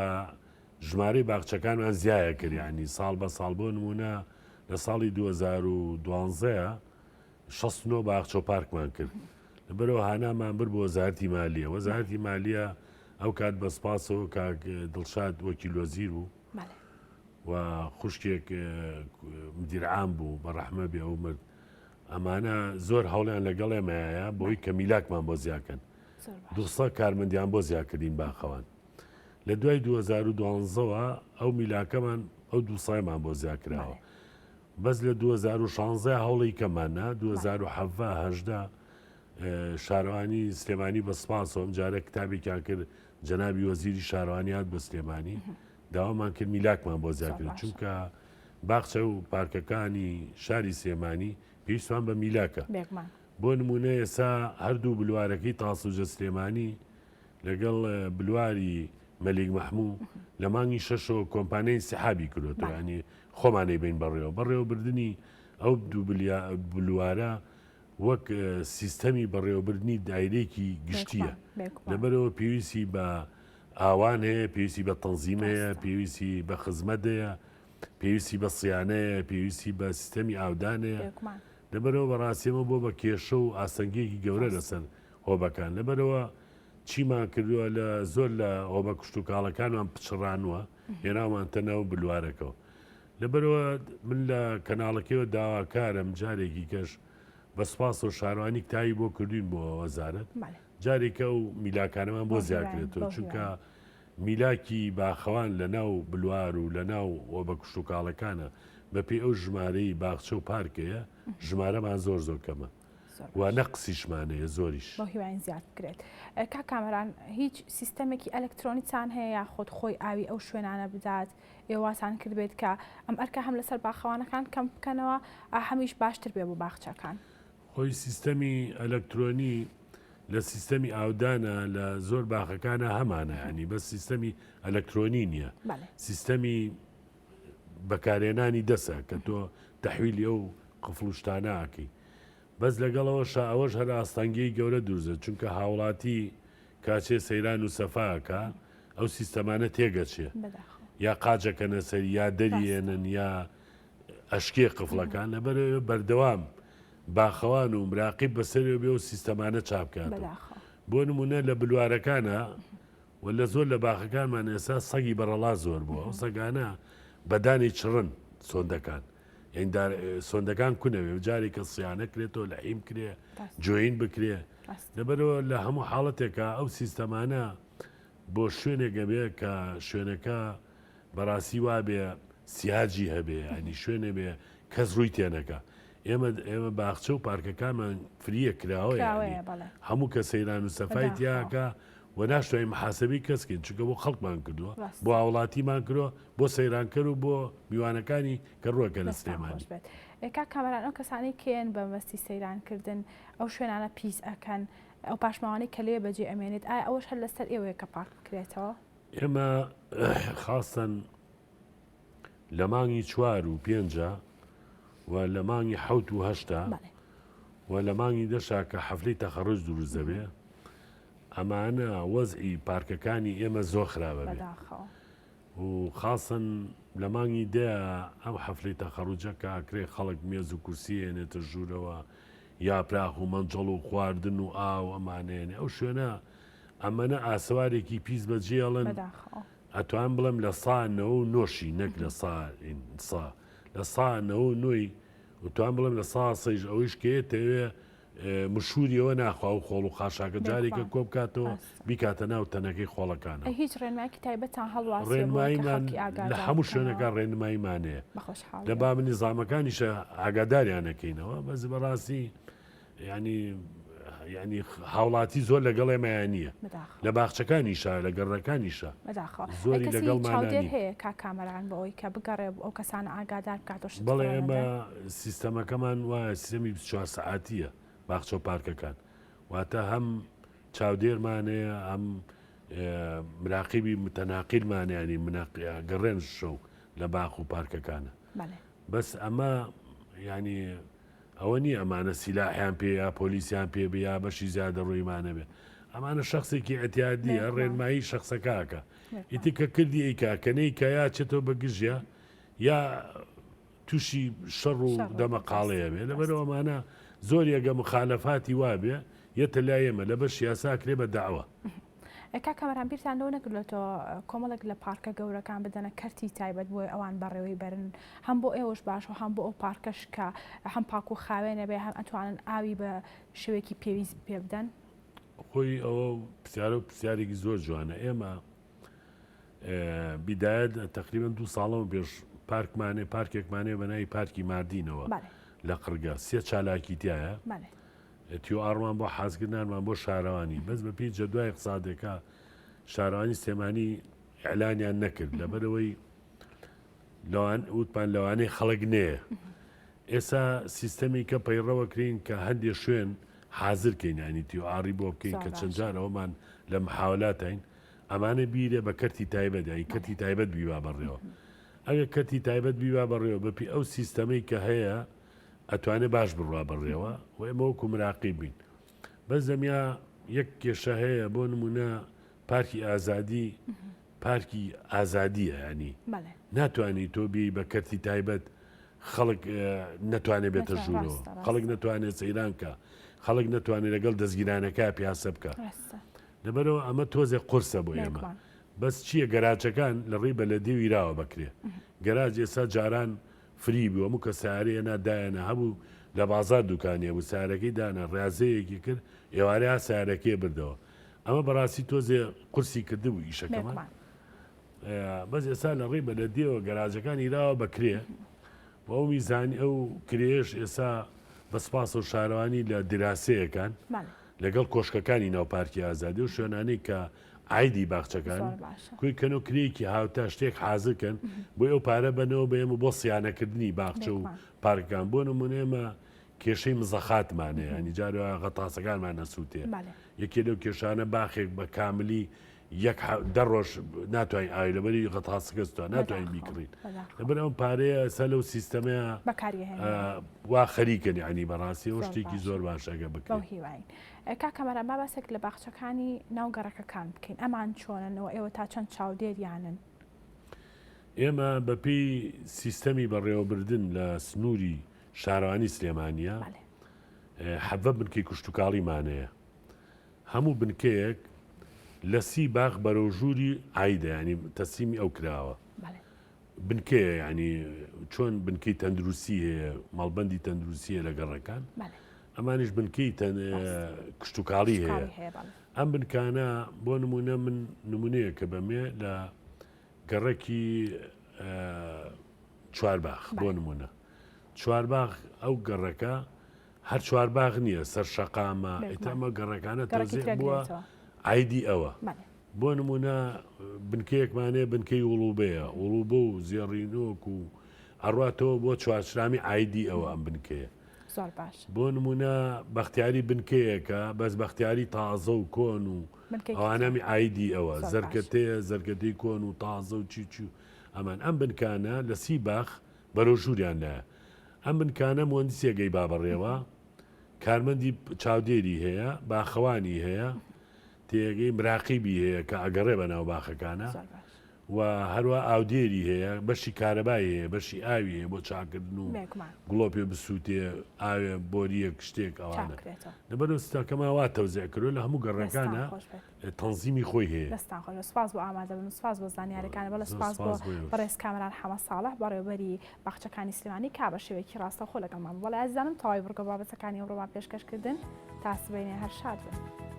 [SPEAKER 11] ژمارەی باخچەکانمان زیایە کرد یانی ساڵ بە ساڵ بۆ نمونە لە ساڵی 2012 69 باخچە و پارکمان کرد لەبەرەوە هانامان برد بۆ وەزارەتی مالیە وەزارەتی مالیە ئەو کات بە سپاسەوە کاک دڵشاد وەکیل وەزیر بوو و خوشکێک مدیر عام بوو بە ڕەحمە بێ ئەو مرد ئەمانە زۆر هەوڵیان لەگەڵ ئێمەیە بۆی کە میلاکمان بۆ زیاکەن دوسە کارمەندیان بۆ زیاکردین باخەوان لە دوای 2012ەوە ئەو میلاکەمان ئەو دووسایمان بۆ زیاکراوە بەس لە 2016 هەوڵی کەمان نا 2017 هەژدە شارەوانی سلێمانی بە سپاسەوە ئەم جارە کتابێکیان کرد جەنابی وەزیری شارەوانی هات بۆ سلێمانی داوامان کرد میلاکمان بۆ زیاد کرد چونکە باخچە و پارکەکانی شاری سلێمانی پێویستمان بە میلاکە بۆ نمونە ئێسا هەردوو بلوارەکەی تاسوجە سلێمانی لەگەڵ بلواری مەلیک مەحموو لە مانگی شەشەوە کۆمپانیای سحابی کردوەوە ینی خۆمانەی بین بەڕێوە بەڕێوەبردننی ئەو دوو بلوارە وەک سیستەمی بەڕێوەبردنی دایرێکی گشتیە لەبەرەوە پێویستی بە ئاوان هەیە پێویستی بە تەنزیم هەیە پێویستی بە خزمەت هەیە پێویستی بە سیانەیە پێویستی بە سیستەمی ئاودان هەیە لەبەرەوە بەڕاستی ئەمە بۆ بە کێشە و ئاستەنگیەکی گەورە لەسەر هۆبەکان لەبەرەوە چیمان کردووە لە زۆر لە هۆبە کشتوکاڵەکانمان پچڕانوە هێناومانتە ناو بلوارەکەەوە لەبەرەوە من لە کەناڵەکەیەوە داواکارم جارێکی کەش بە سوپاسەوە شارەوانی کتاوی بۆ کردوین بۆ وەزارەت جارێکە و میلاکانەمان بۆ زیاکرێتەوە چونکە میلاکی باخەوان لە ناو بلوار و لە ناو هۆبە کشتوکاڵەکانە بەپێی ئەو ژمارەی باخچە و پارکەیە ژمارەمان زۆر زۆر کەمە و نەقسیشمان هەیە زۆریش.
[SPEAKER 1] بەو هیواین زیاد بکرێت. کاک کامەران هیچ سیستەمێکی ئەلکترۆنیتان هەیە یاخود خۆی ئاوی ئەو شوێنانە بدات ئێوە واتان کردبێت کە ئەم ئەرکە هەم لەسەر باخەوانەکان کەم بکەنەوە هەمیش باشتر بێ بۆ باخچەکان؟
[SPEAKER 11] خۆی سیستەمی ئەلکترۆنی لە سیستەمی ئاودانە لە زۆر باخەکانە هەمانە ینی بەس سیستەمی ئەلکترۆنی نییە سیستەمی بەکارێنانی دەسە کە تۆ تەحویلی ئەو قفڵ و شتانە ئەکەی. بەس لەگەڵەوەشا ئەوەش هەر ئاستەنگیی گەورە دروست چونکە هاوڵاتی کاچێ سەیران و سەفا ئەکا ئەو سیستەمانە تێگەچێ یا قاچەکەنە سەری یا دەریێنن یا ئەشکێ قفڵەکان لەبەرەوە بەردەوام باخەوان و مراقیب بەسەرەوە بێ و سیستەمانە چاپکاتەوە بۆ نمونە لە بلوارەکانە و لە زۆر لە باخەکانمان ئێستا سەگی بەڕەڵا زۆر بووە ئەو سەگانە بەدانی چڕن سۆندەکان سۆندەکان کونەوێ و جارێکە سیانە کرێتەوە لە حیم کرێ جوین بکرێ لەبەرەوە لە هەموو حاڵەتێکا ئەو سیستەمانە بۆ شوێنێک ئەبێ کە شوێنەکە بەڕاستی وابێ سیاجی هەبێ ینی شوێنێ بێ کەس ڕووی تێنەکە ئێمە ئێمە باخچە و پارکەکانمان فریە کراوە هەموو کە سەیران و سەفای تیاکە و ناشتوانین محاسبەی کەس کەین چونکە بۆ خەڵکمان کردووە بۆ هاوڵاتیمان کردووە بۆ سەیرانکەر و بۆ میوانەکانی کە ڕووەکە لە سلێمانی.
[SPEAKER 1] بێت کاک کامەران ئەو کەسانەی کێن بە مەبەستی سەیرانکردن ئەو شوێنانە پیس ئەکەن ئەو پاشماوانەی کە لێ بەجێ ئەمێنێت ئایا ئەوەش هەر لەسەر ئێوەیە کە پاک بکرێتەوە؟
[SPEAKER 11] ئێمە خاستەن لە مانگی چوار و پێنجە و لە مانگی حەوت و هەشتا و لە مانگی دەشا کە حەفلەی تەخەڕوج دروست دەبێ ئەمانە وەزعی پارکەکانی ئێمە زۆر خراپە بێ و خاصەن لە مانگی دەیا ئەم حەفلەی تەخەڕوجە کە ئەکرێ خەڵک مێز و کورسی ئێنێتە ژوورەوە یاپراخ و مەنجەڵ و خواردن و ئاو ئەمانەیەنێ ئەو شوێنە ئەمەنە ئاسەوارێکی پیس بەجێڵن ئەتوان بڵێم لە سا نەوە و نۆشی نەک لە سا سا لە سا نەوە و نۆی وتوان بڵێم لە سا سەیش ئەوەیش کە یەتەوێ مشوری ئەوە ناخوا ئەو خۆڵ و خاشاکە جارێکە کۆ بکاتەوە بیکاتە ناو تەنەکەی خۆڵەکانەوە.
[SPEAKER 1] ئەی هیچ ڕێنمایەکی تایبەتتان هەڵواسیوە بۆ ئەوەی کە
[SPEAKER 11] ڕێنماییمان
[SPEAKER 1] خەڵکی
[SPEAKER 11] لە
[SPEAKER 1] ئاگادار
[SPEAKER 11] هەموو
[SPEAKER 1] بکەنەوە؟
[SPEAKER 11] شوێنەکان ڕێنماییمان هەیە.
[SPEAKER 1] بە خۆشحاڵیەوە.
[SPEAKER 11] لە باب نیزامەکانیشا ئاگاداریان ئەکەینەوە بەس بەڕاستی یانی یانی هاوڵاتی زۆر لەگەڵ ئێمەیا نییە.
[SPEAKER 1] بەداخەوە.
[SPEAKER 11] لە باخچەکانیشا لە گەڕەکانیشا
[SPEAKER 1] بەداخەوە. ئەی
[SPEAKER 11] زۆری
[SPEAKER 1] کەسی
[SPEAKER 11] لەگەڵمانا
[SPEAKER 1] چاودێر
[SPEAKER 11] نین.
[SPEAKER 1] هەیە کاک کامەران بۆ ئەوەی کە بگەڕێ و ئەو کەسانە ئاگادار بکاتەوە شت
[SPEAKER 11] بەڵێ
[SPEAKER 1] فڕێ
[SPEAKER 11] ئێمە
[SPEAKER 1] نەدەن؟
[SPEAKER 11] سیستەمەکەمان وایە سیستەمی 24 سەعاتییە باخچە و پارکەکان واتە هەم چاودێرمان هەیە هەم مراقیبی متەناقیلمان هەیە ینی گەڕێن شەو لە باخ و پارکەکانە
[SPEAKER 1] بەڵێ.
[SPEAKER 11] بەس ئەمە ینی ئەوە نییە ئەمانە سیلاحیان پێ یا پۆلیسیان پێ بێ یا بەشی زیادەڕۆییمان هەبێ. ئەمانە شەخسێکی ئیعتیادییە، ڕێنمایی شەخسەکە ئەکا. ئیتر کە کردی ئەیکا، کە نەیکا یا ئەچێتەوە بە گژیا یا تووشی شەڕ و دەمەقاڵێ ئەبێ. لەبەرئەوە ئەمانە زۆری ئەگە مخالەفاتی وابێ یەتە لای ئێمە لە بەشی یاسا ئەکرێ بە دەعوە.
[SPEAKER 1] کاک کامەران بیرتان لەوە نەکردۆتەوە کۆمەڵێک لە پارکە گەورەکان بدەنە کەرتی تایبەت بۆی ئەوان بەڕێوەی بەرن هەم بۆ ئێوەش باش و هەم بۆ ئەو پارکەش کە هەم پاک و خاوێنە بێ هەم ئەتوانن ئاوی بە شێوەیەکی پێویست پێ بدەن؟
[SPEAKER 11] خۆی ئەوە پرسیارە و پرسیارێکی زۆر جوانە ئێمە بیدایەت تقریبا دوو ساڵەوە پێش پارکمانێ پارکێکمانێ بە ناوی پارکی ماردینەوە لە قڕگە سێ چالاکی تایە تیۆ ئاڕمان بۆ حازکرد نارمان بۆ شارەوانی بەس بە پێی جەدوای اقتصادێکە شارەوانی سلێمانی ئیعلانیان نەکرد لەبەرەوەی لەوان وتمان لەوانەیە خەڵک نەیە ئێستا سیستەمی کە پەیڕەوە کرین کە هەندێک شوێن حاضر کەین ینی تیۆ ئاڕی بۆ بکەین کە چەند جار ئەومان لە محاولاتین ئەمانە بیرێ بە کەرتی تایبەت ینی کەرتی تایبەت بیوا بەڕێوە ئەگە کەرتی تایبەت بیوا بەڕێوە بەپی ئەو سیستەمەی کە هەیە ئەتوانێ باش بڕوا بەڕێوە و ئێمە وەکو مراقیب بین بەس دەمیا یەک کێشە هەیە بۆ نمونە پارکی ئازادی پارکی ئازادیە ینی ناتوانانی تۆ بی بە کەرتی تایبەت خەڵک نەتوانێت بێتە ژوورەوە خەڵک نەتوانێت سەیران کە خەڵک نەتوانێت لەگەڵ دەستگیرانەکە پیاسە بکە لەبەرەوە ئەمە تۆزێک قورسە بۆ ئێمە بەس چییە گەراجەکان لە ڕێی بەلەدی ویراوە بکرێ گەراج ئێستا جاران فری بوو هەموو کەس سەیارەی هێنا دایەنە هەبوو لە بازار دوکانی هەبوو سەیارەکەی دانا ڕیازەیەکی کرد ئێوارێ ها سەیارەکەی بردەوە ئەمە بەڕاستی تۆزێ قورسی کردبوو ئیشەکەمان بەس ئێستا لە ڕێی بەلەدیەوە گەراجەکان هیراوە بە کرێ و ئەو میزانی ئەو کرێش ئێستا بە سپاس و شارەوانی لە دراسەیەکان لەگەڵ کۆشکەکانی ناو پارکی ئازادی و شوێنانەی کە عایدی باخچەکان کۆی کەن و کرێیەکی هاوتا شتێک حازر کەن بۆی ئەو پارە بەنەوە بە ئێمە بۆ سیانەکردنی باخچە و پارکەکان بۆ نمونە ئێمە کێشەی مزەخاتمان هەیە ینی جارە غەتاسەکانمان نەسووتێ یەکێ لەو کێشانە باخێک بە کاملی یەک دە ڕۆژ ناتوانین ئاوی لەبەری غەتاسەکە سوتا ناتوانین بیکڕین لەبەر ئەم پارەیە ئێستا لەو سیستەمەیە وا خەریکن یعنی بەڕاستی ئەو شتێکی زۆر باشە ئەگە بکرێت.
[SPEAKER 1] هیواین کاک کامەران با باسێک لە باخچەکانی ناو گەڕەکەکان بکەین ئەمان چۆنن و ئێوە تا چەند چاودێریانن؟
[SPEAKER 11] ئێمە بەپێی سیستەمی بەڕێوەبردن لە سنووری شارەوانی سلێمانیە حەڤە بنکەی کشتوکاڵیمان هەیە هەموو بنکەیەک لە سی باخ بەرەو ژووری عایدە یانی تەسلیمی ئەو کراوە بنکەیە یانی چۆن بنکەی تەندروستی هەیە مەڵبەندی تەندروستی هەیە لە گەڕەکان ئەمانیش بنکەی کشتوکاڵی هەیە ئەم بنکانە بۆ نمونە من نمونەیە کە بەمێ لە گەڕەکی چوارباخ بۆ نمونە چوارباخ ئەو گەڕەکە هەر چوارباغ نییە سەر شەقامە ئیتر ئەمە گەڕەکانە تەوزیع بووە عیدی ئەوە بۆ نمونە بنکەیەکمان هەیە بنکەی وڵوبەیە وڵوبە و زێڕینۆک و ئەڕاتەوە بۆ چوارچرامی عیدی ئەوە ئەم بنکەیە
[SPEAKER 1] زۆر باش
[SPEAKER 11] بۆ نمونە بەختیاری بنکەیەکە بەس بەختیاری تازە و کۆن و ئەوانەمی عیدی ئەوە زەرکەتەیە زەرکەتەی کۆن و تازە و چی چی ئەمان ئەم بنکانە لە سی باخ بەرەو ژووریان لایە. ئەم بنکانە موەندیسێک ئەیبا بەڕێوە، کارمەندی چاودێری هەیە، باخەوانی هەیە، تێگەی مراقیبی هەیە کە ئەگەڕێ بە ناو باخەکانە و هەروە ئاودێری هەیە، بەشی کارەبای هەیە، بەشی ئاوی هەیە بۆ چاکردن و گڵۆپێ بسووتێ، ئاوێ بۆرییەک شتێک ئەوانە. لەبەرئەوە سیستەمەکەمان وا تەوزیع کردووە لە هەموو گەڕەکانە تەنزیمی خۆی هەیە.
[SPEAKER 1] دەستتان خۆش بێت سوپاس بۆ ئامادەبوون و سوپاس بۆ زانیاریەکانت بەڵێ سوپاس بۆ بەڕێز کامەران حەمە ساڵح بەڕێوەبەری باخچەکانی سلێمانی کا بە شێوەیەکی ڕاستەوخۆ لەگەڵمان بوو بەڵێ ئازیزانم تەواوی بڕگە و بابەتەکانی ئەمڕۆمان پێشکەش کردن تا سبەینێ هەر شاد بن.